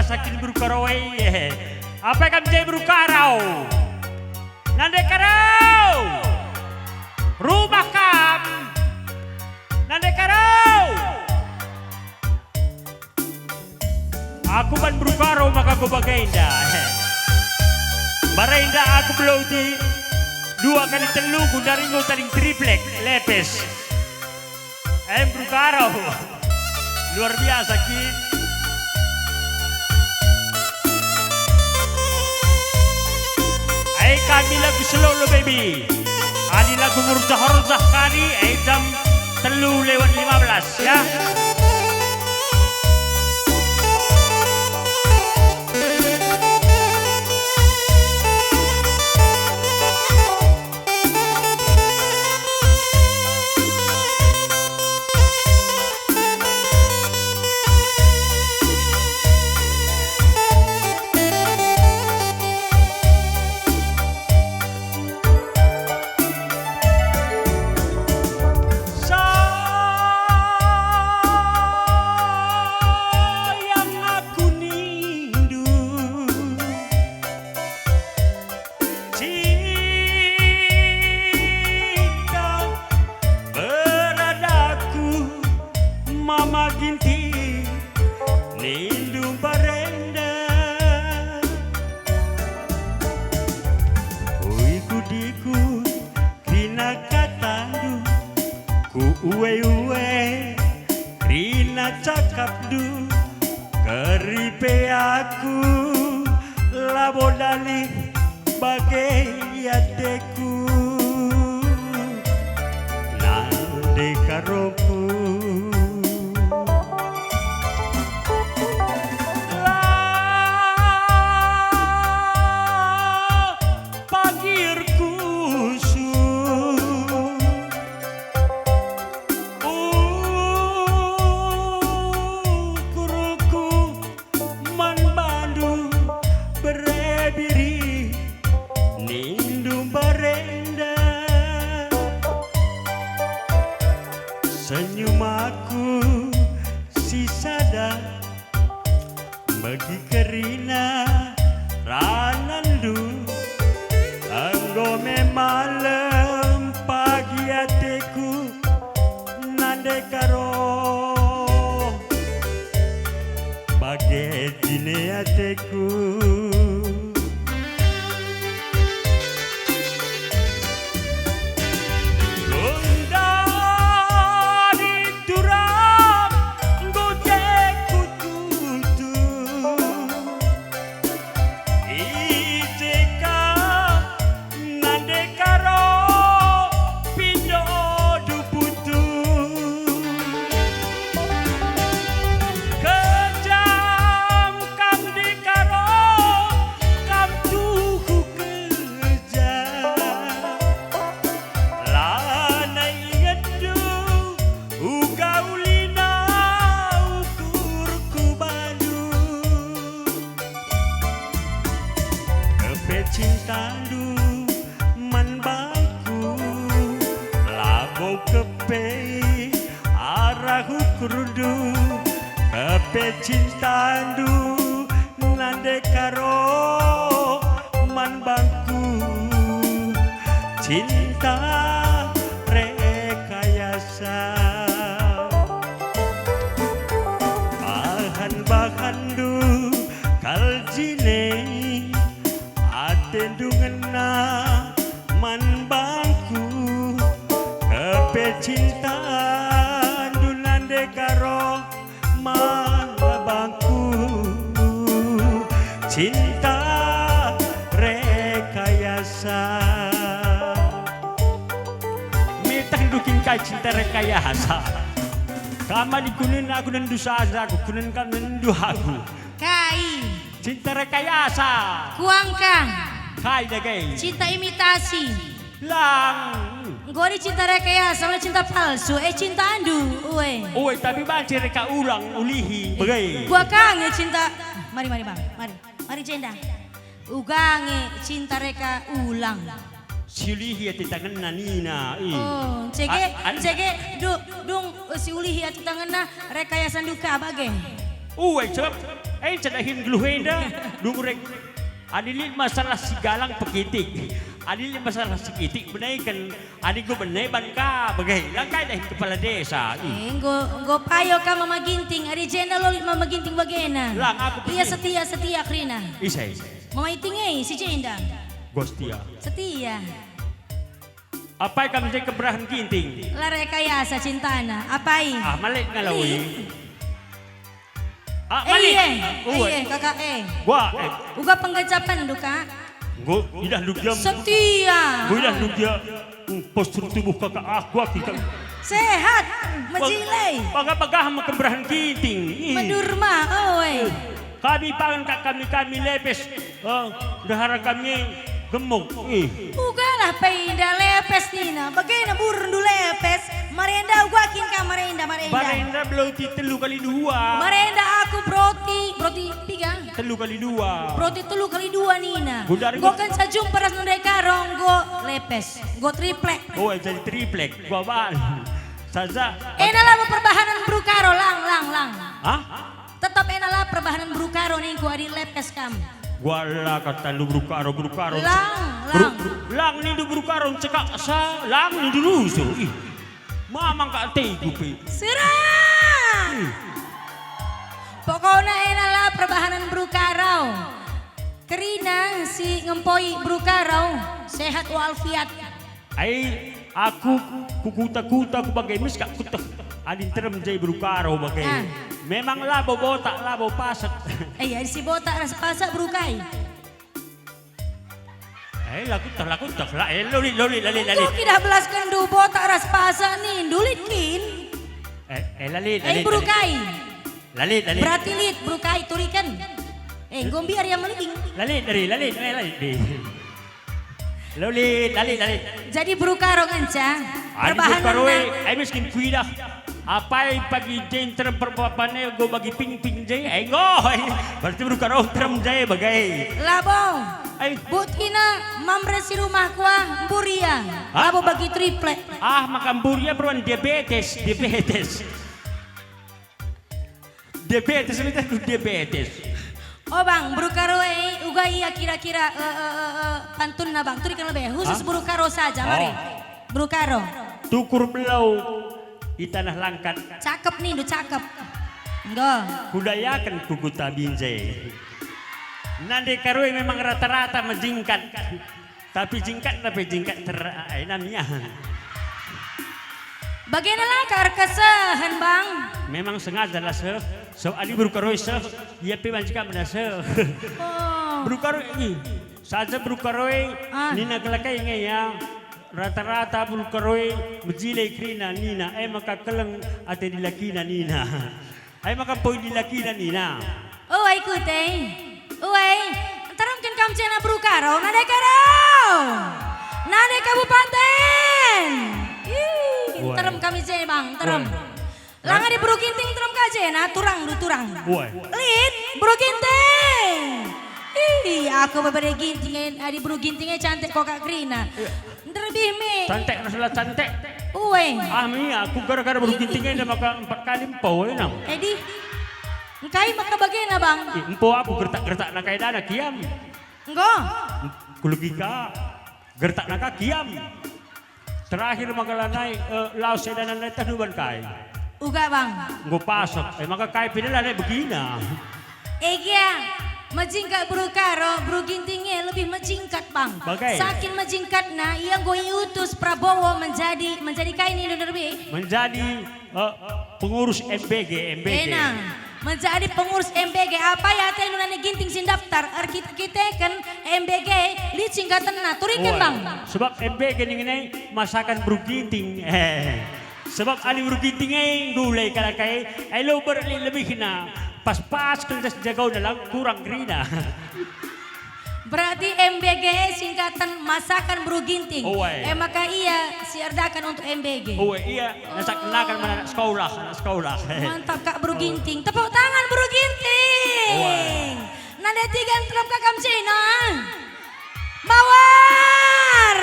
sakin Beru Karo e. Apai kam je Beru Karo? Nande Karo! Rumah kam! Nande Karo! Aku man Beru Karo maka ku bagenda. Mbarenda aku beloti dua kali telu, gundari enggo tading triplek, lepes. Eh, Beru Karo. Luar biasa, Kin. Eh, kami lagu Selolo, baby. Adi lagu ngerujah-rujah kali, eh, jam telu lewat lima belas, ya. Sayang aku nindu, cinta beradaku, Mama Ginting nindu mbarenda. Uikut-ikut kerina katandu, ku uwe-uwe kerina cakapndu, keri pe aku labo dalih bage i ateku, Nande Karoku. La pagi erkusung ukurku man bandu, bere biri nindu mbarenda. Senyum aku si sada megi kerina ranandu, enggo me malem pagi ateku, Nande Karo, bage jine ateku. Gundari turang enggo je kututu. I je ka Nande Karo pindo duputu. Kejam kam Nande Karo, kam tuhu kejam. Lanai ingetndu uga ulina ukurku bandu. Kepe cintandu man bangku, labo kepe arah ukurndu. Kepe cintandu Nande Karo man bangku, cinta rekayasa. Bahan-bahanndu kal jine, atendu ngena man bangku, kepe cintandu Nande Karo man bangku, cinta rekayasa. Mitehndu kin kai cinta rekayasa? Kam adi kunen aku nendu saja aku, kunen kam nendu aku. Kai? Cinta rekayasa. Kuangkang. Kai dage? Cinta imitasi. Lang. Enggo adi cinta rekayasa, mana cinta palsu, eh, cintandu, ue. Ue, tapi banci reka ulang ulihi, bage. Kuangkang, eh, cinta. Mari, mari, Bang. Mari. Mari, Jenda. Uga nge cinta reka ulang. Siulihi ate tangenna nina, ih. Oh, cege, A-, an- cege, du-, dung, eh, siulihi ate tangenna, rekayasandu ka bage. Ue, cep. Eh, cedahin geluh enda, dungurek. Adi lit masalah si galang pekitik. Adi lit masalah si kitik, benaiken. Adi enggo bene ban ka, bage. Lang kai dahin kepala desa. Ih. Eh, enggo, enggo payo ka Mama Ginting. Adi jenda lolit Mama Ginting bagena. Lang, aku ia pergi. Setia, setia kerina. Ise, ise. Mama Iting e, si jenda. Enggo setia. Setia. Apai kam je keberahen Ginting? La rekayasa cintana. Apai? Ah, malik ngalawi. Lit. Ah, eh, malik. Iye. Uwe. Iye, kakak, eh. Gua, eh. Uga penggejapen duka. Enggo idah ndu gia. Setia. Enggo idah ndu gia. Hmm, postur tubuh kakak, ah, gua kita. Sehat, mejile. Bagah-bagah me keberahen Ginting. Ih. Medurma, oe. Kami pangan kak kami, kami lepes. Eh, ndehara kami gemuk. Ih. Ugalah pe enda lepes nina. Bagena burndu lepes. Marenda uga kin ka marenda, marenda. Marenda beroti telu kali dua. Marenda aku beroti, beroti piga? Telu kali dua. Beroti telu kali dua nina. Gundari. Enggo kenca jumpa ras ndai karo enggo lepes. Enggo triplek. Oh, jadi triplek. Gua bal. Saja. Ena labo perbahanen Bru Karo, lang, lang, lang. Hah? Tetap ena la perbahanen Bru Karo ningku adi lepes kam. Gua la katandu Bru Karo, Bru Karo. Lang, Bru-, lang. Lang nindu Bru Karo cekak sa, lang nindu rusuh. Ih. Mamang ka ateku pe. Serang! Ih. Pokokna ena la perbahanen Bru Karo. Kerina si ngempoi Bru Karo, sehat walafiat. Ai, aku ku kuta-kuta ku bage mis kak kuteh. Adi nterem je Bru Karo bage. Ah. Memang labo botak, labo pasak. Eh, adi si botak ras pasak Bru kai? Eh, la kuteh, la kuteh, la, eh, lolit, lolit, lalit, lalit. Enggo kidah belasken ndu botak ras pasak nindu lit kin? Eh, eh, lalit, eh, lalit, Bru lalit. Kai? Lalit, lalit. Berarti lit, Bru kai, turiken. Eh, enggo mbiar ia meling. Lalit, lalit, lalit, eh, lalit, deh. Lalit, lalit, lalit. Jadi Bru Karo ngenca. Adi perbahanen Bru Karo, na- eh, ai miskin kuidah. Apai pagi je nterem perbapan e enggo bagi ping-ping je, eh, enggo. Berarti Bru Karo nterem je bagai. Labo. Eh. Buktina mamre si rumah kuah mburia. Hah? Labo bagi triplek. Ah, maka mburia beruan diabetes, diabetes. Diabetes, minta diabetes. Oh, Bang, Bru Karo e, uga ia kira-kira, eh, eh, eh, eh, pantunna, Bang. Turiken lebe, khusus Hah? Bru Karo saja, mari. Oh. Bru Karo. Tukur belau, i tanah langkat. Cakep nindu, cakep. Enggo. Kudayaken ku kuta Binjai. Nande Karo e memang rata-rata mejingkat. Tapi jingkatna pe jingkat ter-, ai, namanya. Bagena la ka erkesehen, Bang. Memang sengaja la seh, so adi Bru Karo e seh, ia pe banci ka mena seh. Oh. Bru Karo e, ih, saja Bru Karo e, Ah. nina kelakai nge ya, rata-rata Bru Karo e mejile kerina nina, eh, maka keleng ate dilakina nina. Ai maka mpoi dilakina nina. Uai kute. Uai, nterem kin kam jena Bru Karo, nande Karo. Nande kabupaten. Ih, Uai. Nterem kami je, Bang, nterem. Uai. Lang adi Bru Ginting nterem ka jena, turang du, turang. Uai. Lit, Bru Ginting. Ih, aku bebere Ginting, eh, adi Bru Ginting, eh, cantik kok kak kerina. Iya. Nderbih me. Cantik, masalah cantik. Uwe. Ah, mi, aku gara-gara Bru Ginting enda maka empat kali empo, eh, nang. Edi. Engkai maka bagena, Bang? Ih, empo aku gertak-gertak na kai dana kiam. Enggo. Kulegi ka. Gertak na ka kiam. Terakhir maka lanai, eh, laos sedanan nai tah duban kai. Uga, Bang. Enggo pasek. Eh, maka kai pe lanai begina. Ega, mejingkat Bru Karo, Bru Ginting e lebih mejingkat, Bang. Bagai. Saking mejingkatna, ia enggo iutus Prabowo menjadi, menjadi kai nindu nderbe? Menjadi, eh, pengurus M B G, M B G. Ena, menjadi pengurus M B G. Apai atendu nande Ginting si ndaftar, erkite-kiteken M B G, lit singkatenna, turiken, Wah, Bang. Sebab M B G ningen e masakan Bru Ginting. Eh. Sebab adi Bru Ginting e, ngulai kalak e, ai lo berli lebihna. Pas-pas kerja sejagau dalam kurang kerina. Berarti M B G e singkatan masakan Bru Ginting. Oe. E maka ia si erdakan untuk M B G. Oe, ia nasak kenakan mana anak sekolah, anak sekolah. Mantap, Kak Bru Ginting. Tepuk tangan, Bru Ginting. Oe. Nande tiga nterem Kakak Cina. Mawar.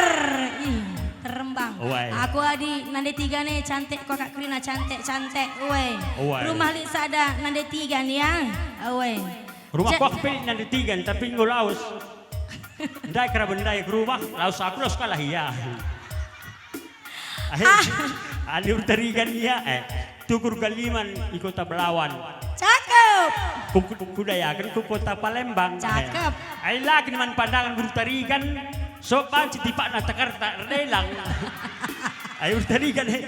Ih, terembang. Oe. Aku adi nande tiga ne cantik, kok Kak Krina cantik, cantik. Oe. Oe. Rumah lit sada nande tiga ne ya. Oe. Rumah Ja- kuah pelik nande Tigan, tapi enggo lawes. Ndai keraben ndai ke rumah, lawes aku, lawes kalak ia. Ahe, Ah. Adi Bertarigan ia, eh, tukur Galiman i Kota Belawan. Cakep. Ku, ku, kudayaken ku Kota Palembang. Cakep. Eh, ai la kin man pandangan Bertarigan, so banci tipakna tekarta erdelang. Ai Bertarigan, eh,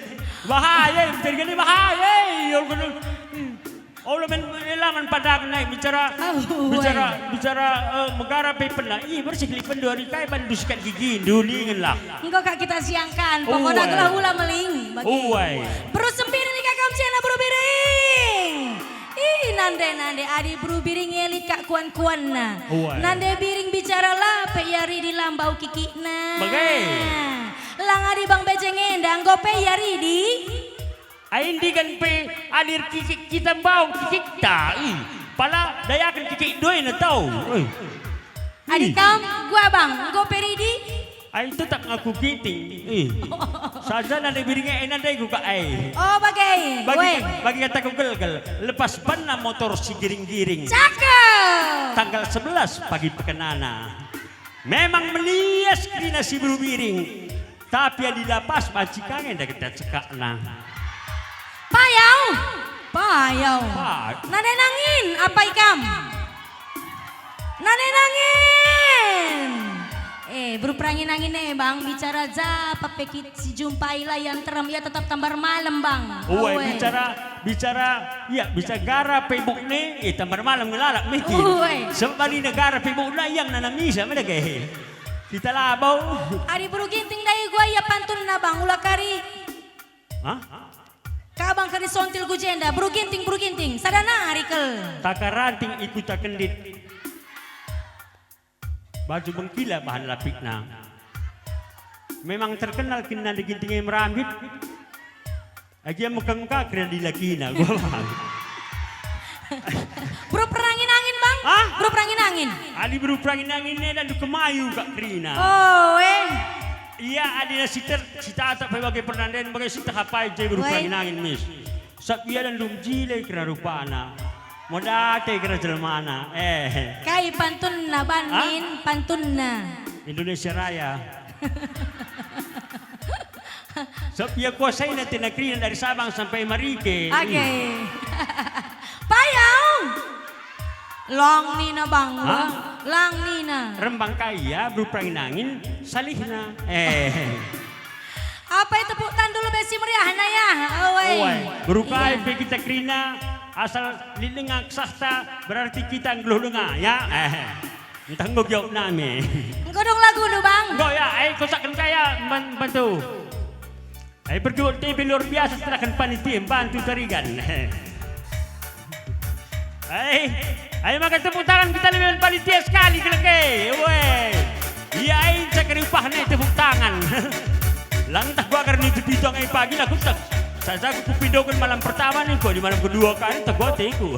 bahaya, Bertarigan, eh, bahaya, eh, ya Allah. Hmm. Oh, la man, eh, la man pandangan, eh, bicara, Oh, bicara, uai. Bicara, eh, megara pe pernah. Ih, bersih lipendu ari kai bandu sikat gigindu, lingenlah. Enggo kak kita siangkan, pokokna Uai. Gelah ula meling bagi. Uai. Beru Sembiring lit kak kam cena Beru Biring. Ih, nande-nande adi Beru Biring e lit kak kuan-kuanna. Uai. Nande Biring bicara la pe ia ridi lambau kikikna. Bage. Lang adi bang bejeng enda enggo pe ia ridi. Ai ndigan pe alir kikik kita mbau kikikta, ih. Pala dayaken kikik doena tau. Eh. Adi Ih. Kam gua bang, enggo pe ridi? Ai tetap ngaku Ginting, ih. Saja nande Biring e nande ku ka ai. Oh, bage. Bagi, Weh. Bagi kataku gelgel, lepas banna motor si giring-giring. Cakep. Tanggal sebelas pagi pekenana. Memang melias kerina si Beru Biring. Tapi adi la pas banci ka nge enda kita cekakna. Payau, payau. Pa- Nande nangin, apa ikam? Nande nangin. Eh, Beru Perangin-angin e, Bang, bicara ja pe kit si jumpai la ia nterem, ia tetap tambar malem, Bang. Uai, Uai. Bicara, bicara, ia, bicara gara pe bukna, eh, tambar malem ngelalap mungkin. Uai. Sebab bali negara pe bukna, ia nanam isa, mana ke? Kita labau. Adi Beru Ginting ndai gua ia pantunna, Bang, ula kari. Hah? Ka bang kari sontil ku jenda, Beru Ginting, Beru Ginting, sada nari kal. Taka ranting i Kuta Kendit. Baju bengkila bahan lapikna. Memang terkenal kin nande Ginting e merambit. Agia mekeng ka kerina dilakina, gua paham. Beru Perangin-angin, Bang? Hah? Beru Perangin-angin. Adi Beru Perangin-angin e dan kemayu kak kerina. Oh, eh. Ia adina si ter-, si tata pe bage pernanden bage si tehapai je Beru Weh. Perangin-angin, mis. Sab ia dan dum jile kerina rupana. Modate kerina jelmana. Eh. Kai pantunna, Bang, Hah? Nin? Pantunna. Indonesia Raya. Sebab ia kuasaina tena kerina dari Sabang sampai Merike. Age. Payau. Lang nina bang, Hah? Lang nina. Rembang kai ia, Beru Perangin-angin, salihna. Eh. Apai tepuk tandu lebe si meriahna ya? Oi. Oi. Beru kai Iya. Pe kita kerina, asal lit denga kesahta, berarti kita nggeluh denga, ya? Eh. Ntah enggo giok nami. Enggo dong lagundu, Bang? Enggo ya, ai kosakken kaya mban-, bantu. Ai berjuang T V luar biasa serahkan panitia bantu tarigan. Ai, ai maka tepuk tangan kita lebih panitia sekali keleke. Weh. Ia ai cakar upahna tepuk tangan. Lang tak gua agar nuju pitong ai pagi lah kutek. Saja aku kupindoken malam pertama nih kok di malam kedua kan tak gua teku.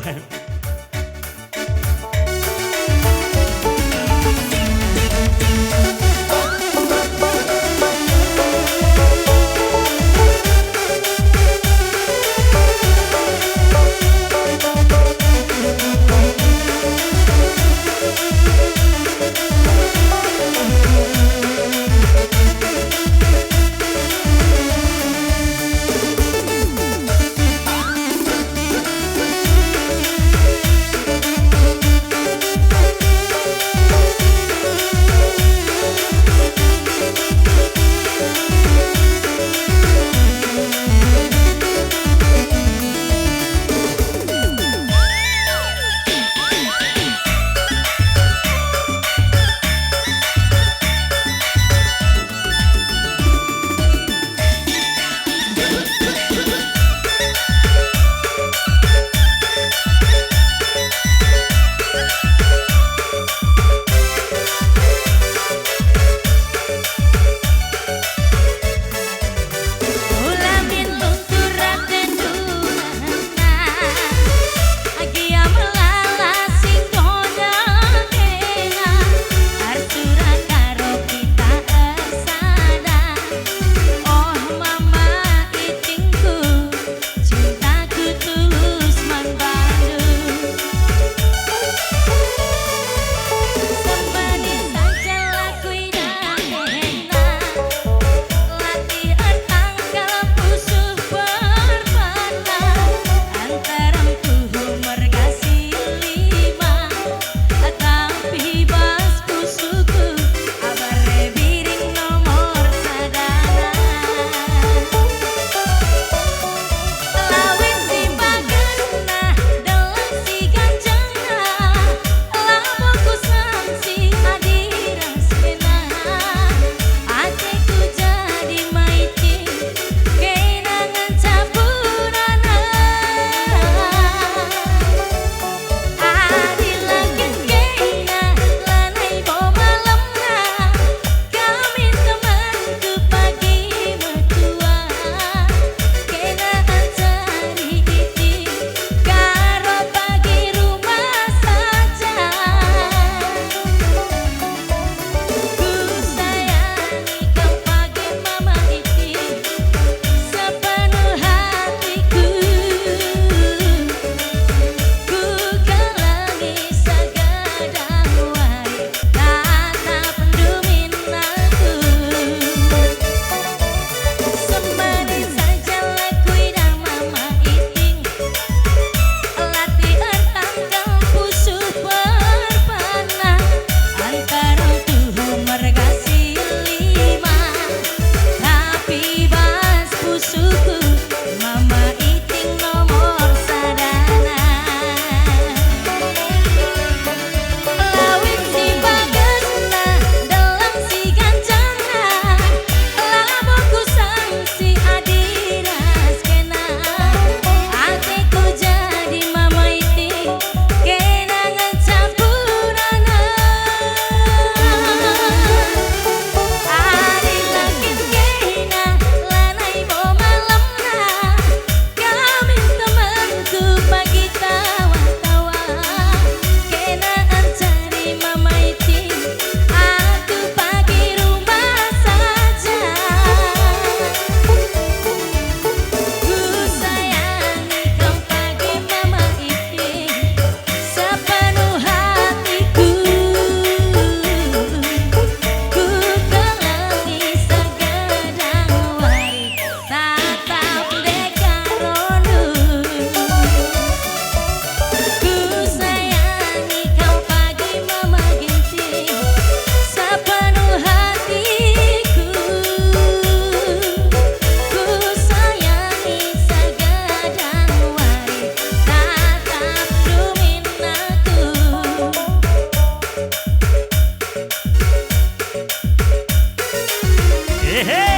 Hehe.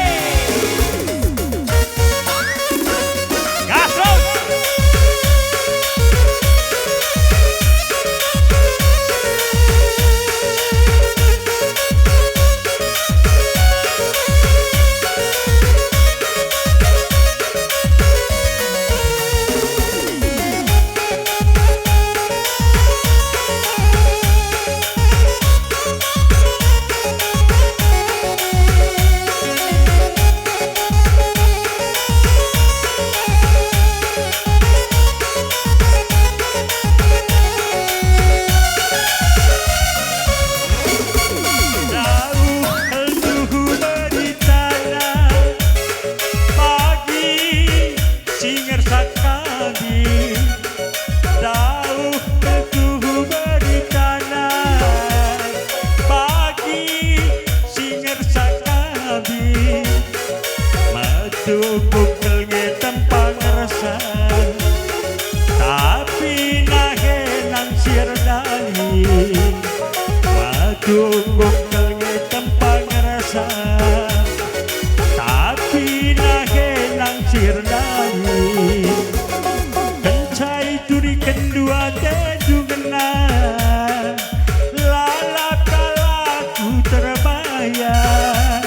Gas terus. Dauh tuhu beritana bagi si ngersak kami. Dauh tuhu beritana bagi si ngersak kami. Metunggung kal nge tempa ngersa, tapi nahe nang si erdalin. Metunggung kal nge tempa ngersa, tapi nahe nang si erdalin. Kenca ituriken dua tendu ngena, lalap kalak ku terbayang.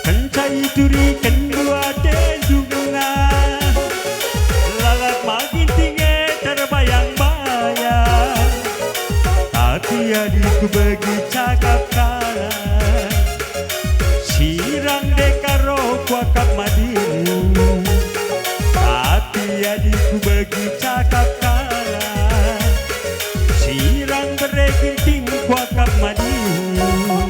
Kenca ituriken dua tendu ngena, lalap ma Ginting e terbayang-bayang. Tapi adi kubegi cakap kalak, sirang deka roh kuakap ma dimu. Tapi adi kubegi cakap kalak, sirang bere Ginting kuakap ma dimu.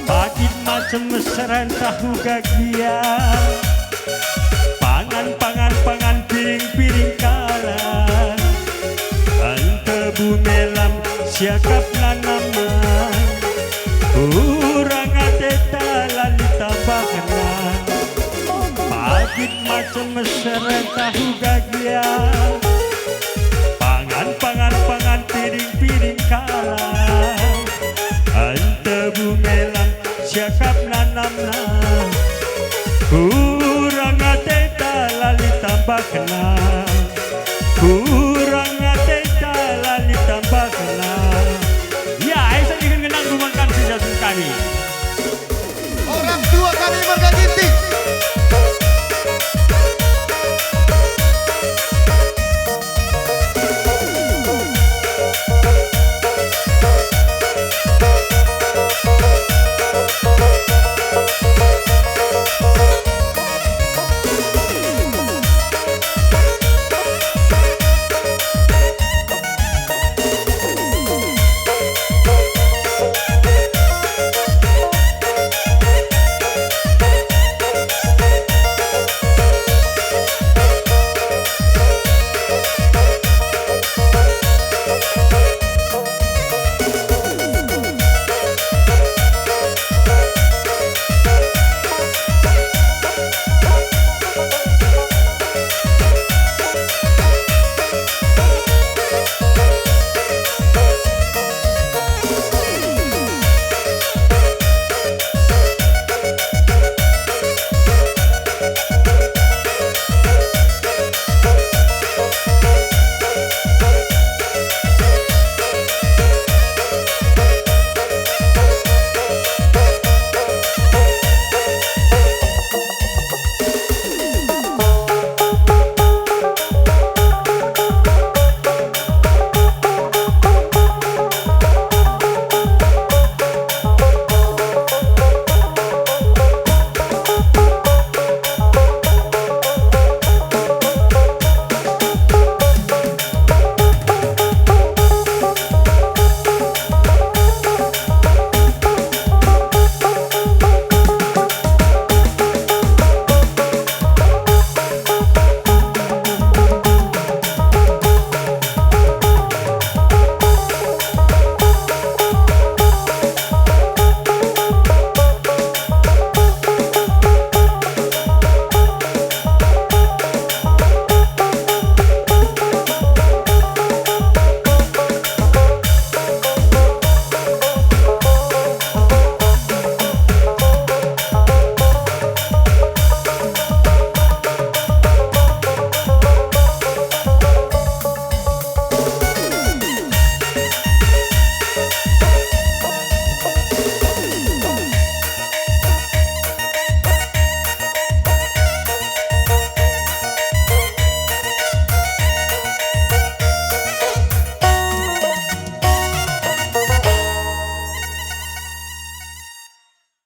Pagit macem meseren tahu gagia, pangan, pangan, pangan, piring-piring kalak. Entebu melam siakap nanamna, kurang ateta la litambahna. Pagit macem meseren tahu gagia, pangan, pangan, pangan, piring-piring kalak. Entebu melam siakap nanamna, kurang ateta la litambahna. Kurang ateta la litambahna. Ya, esa dingen ngenang rumah kami sejak kami. Orang tua kami marga Ginting.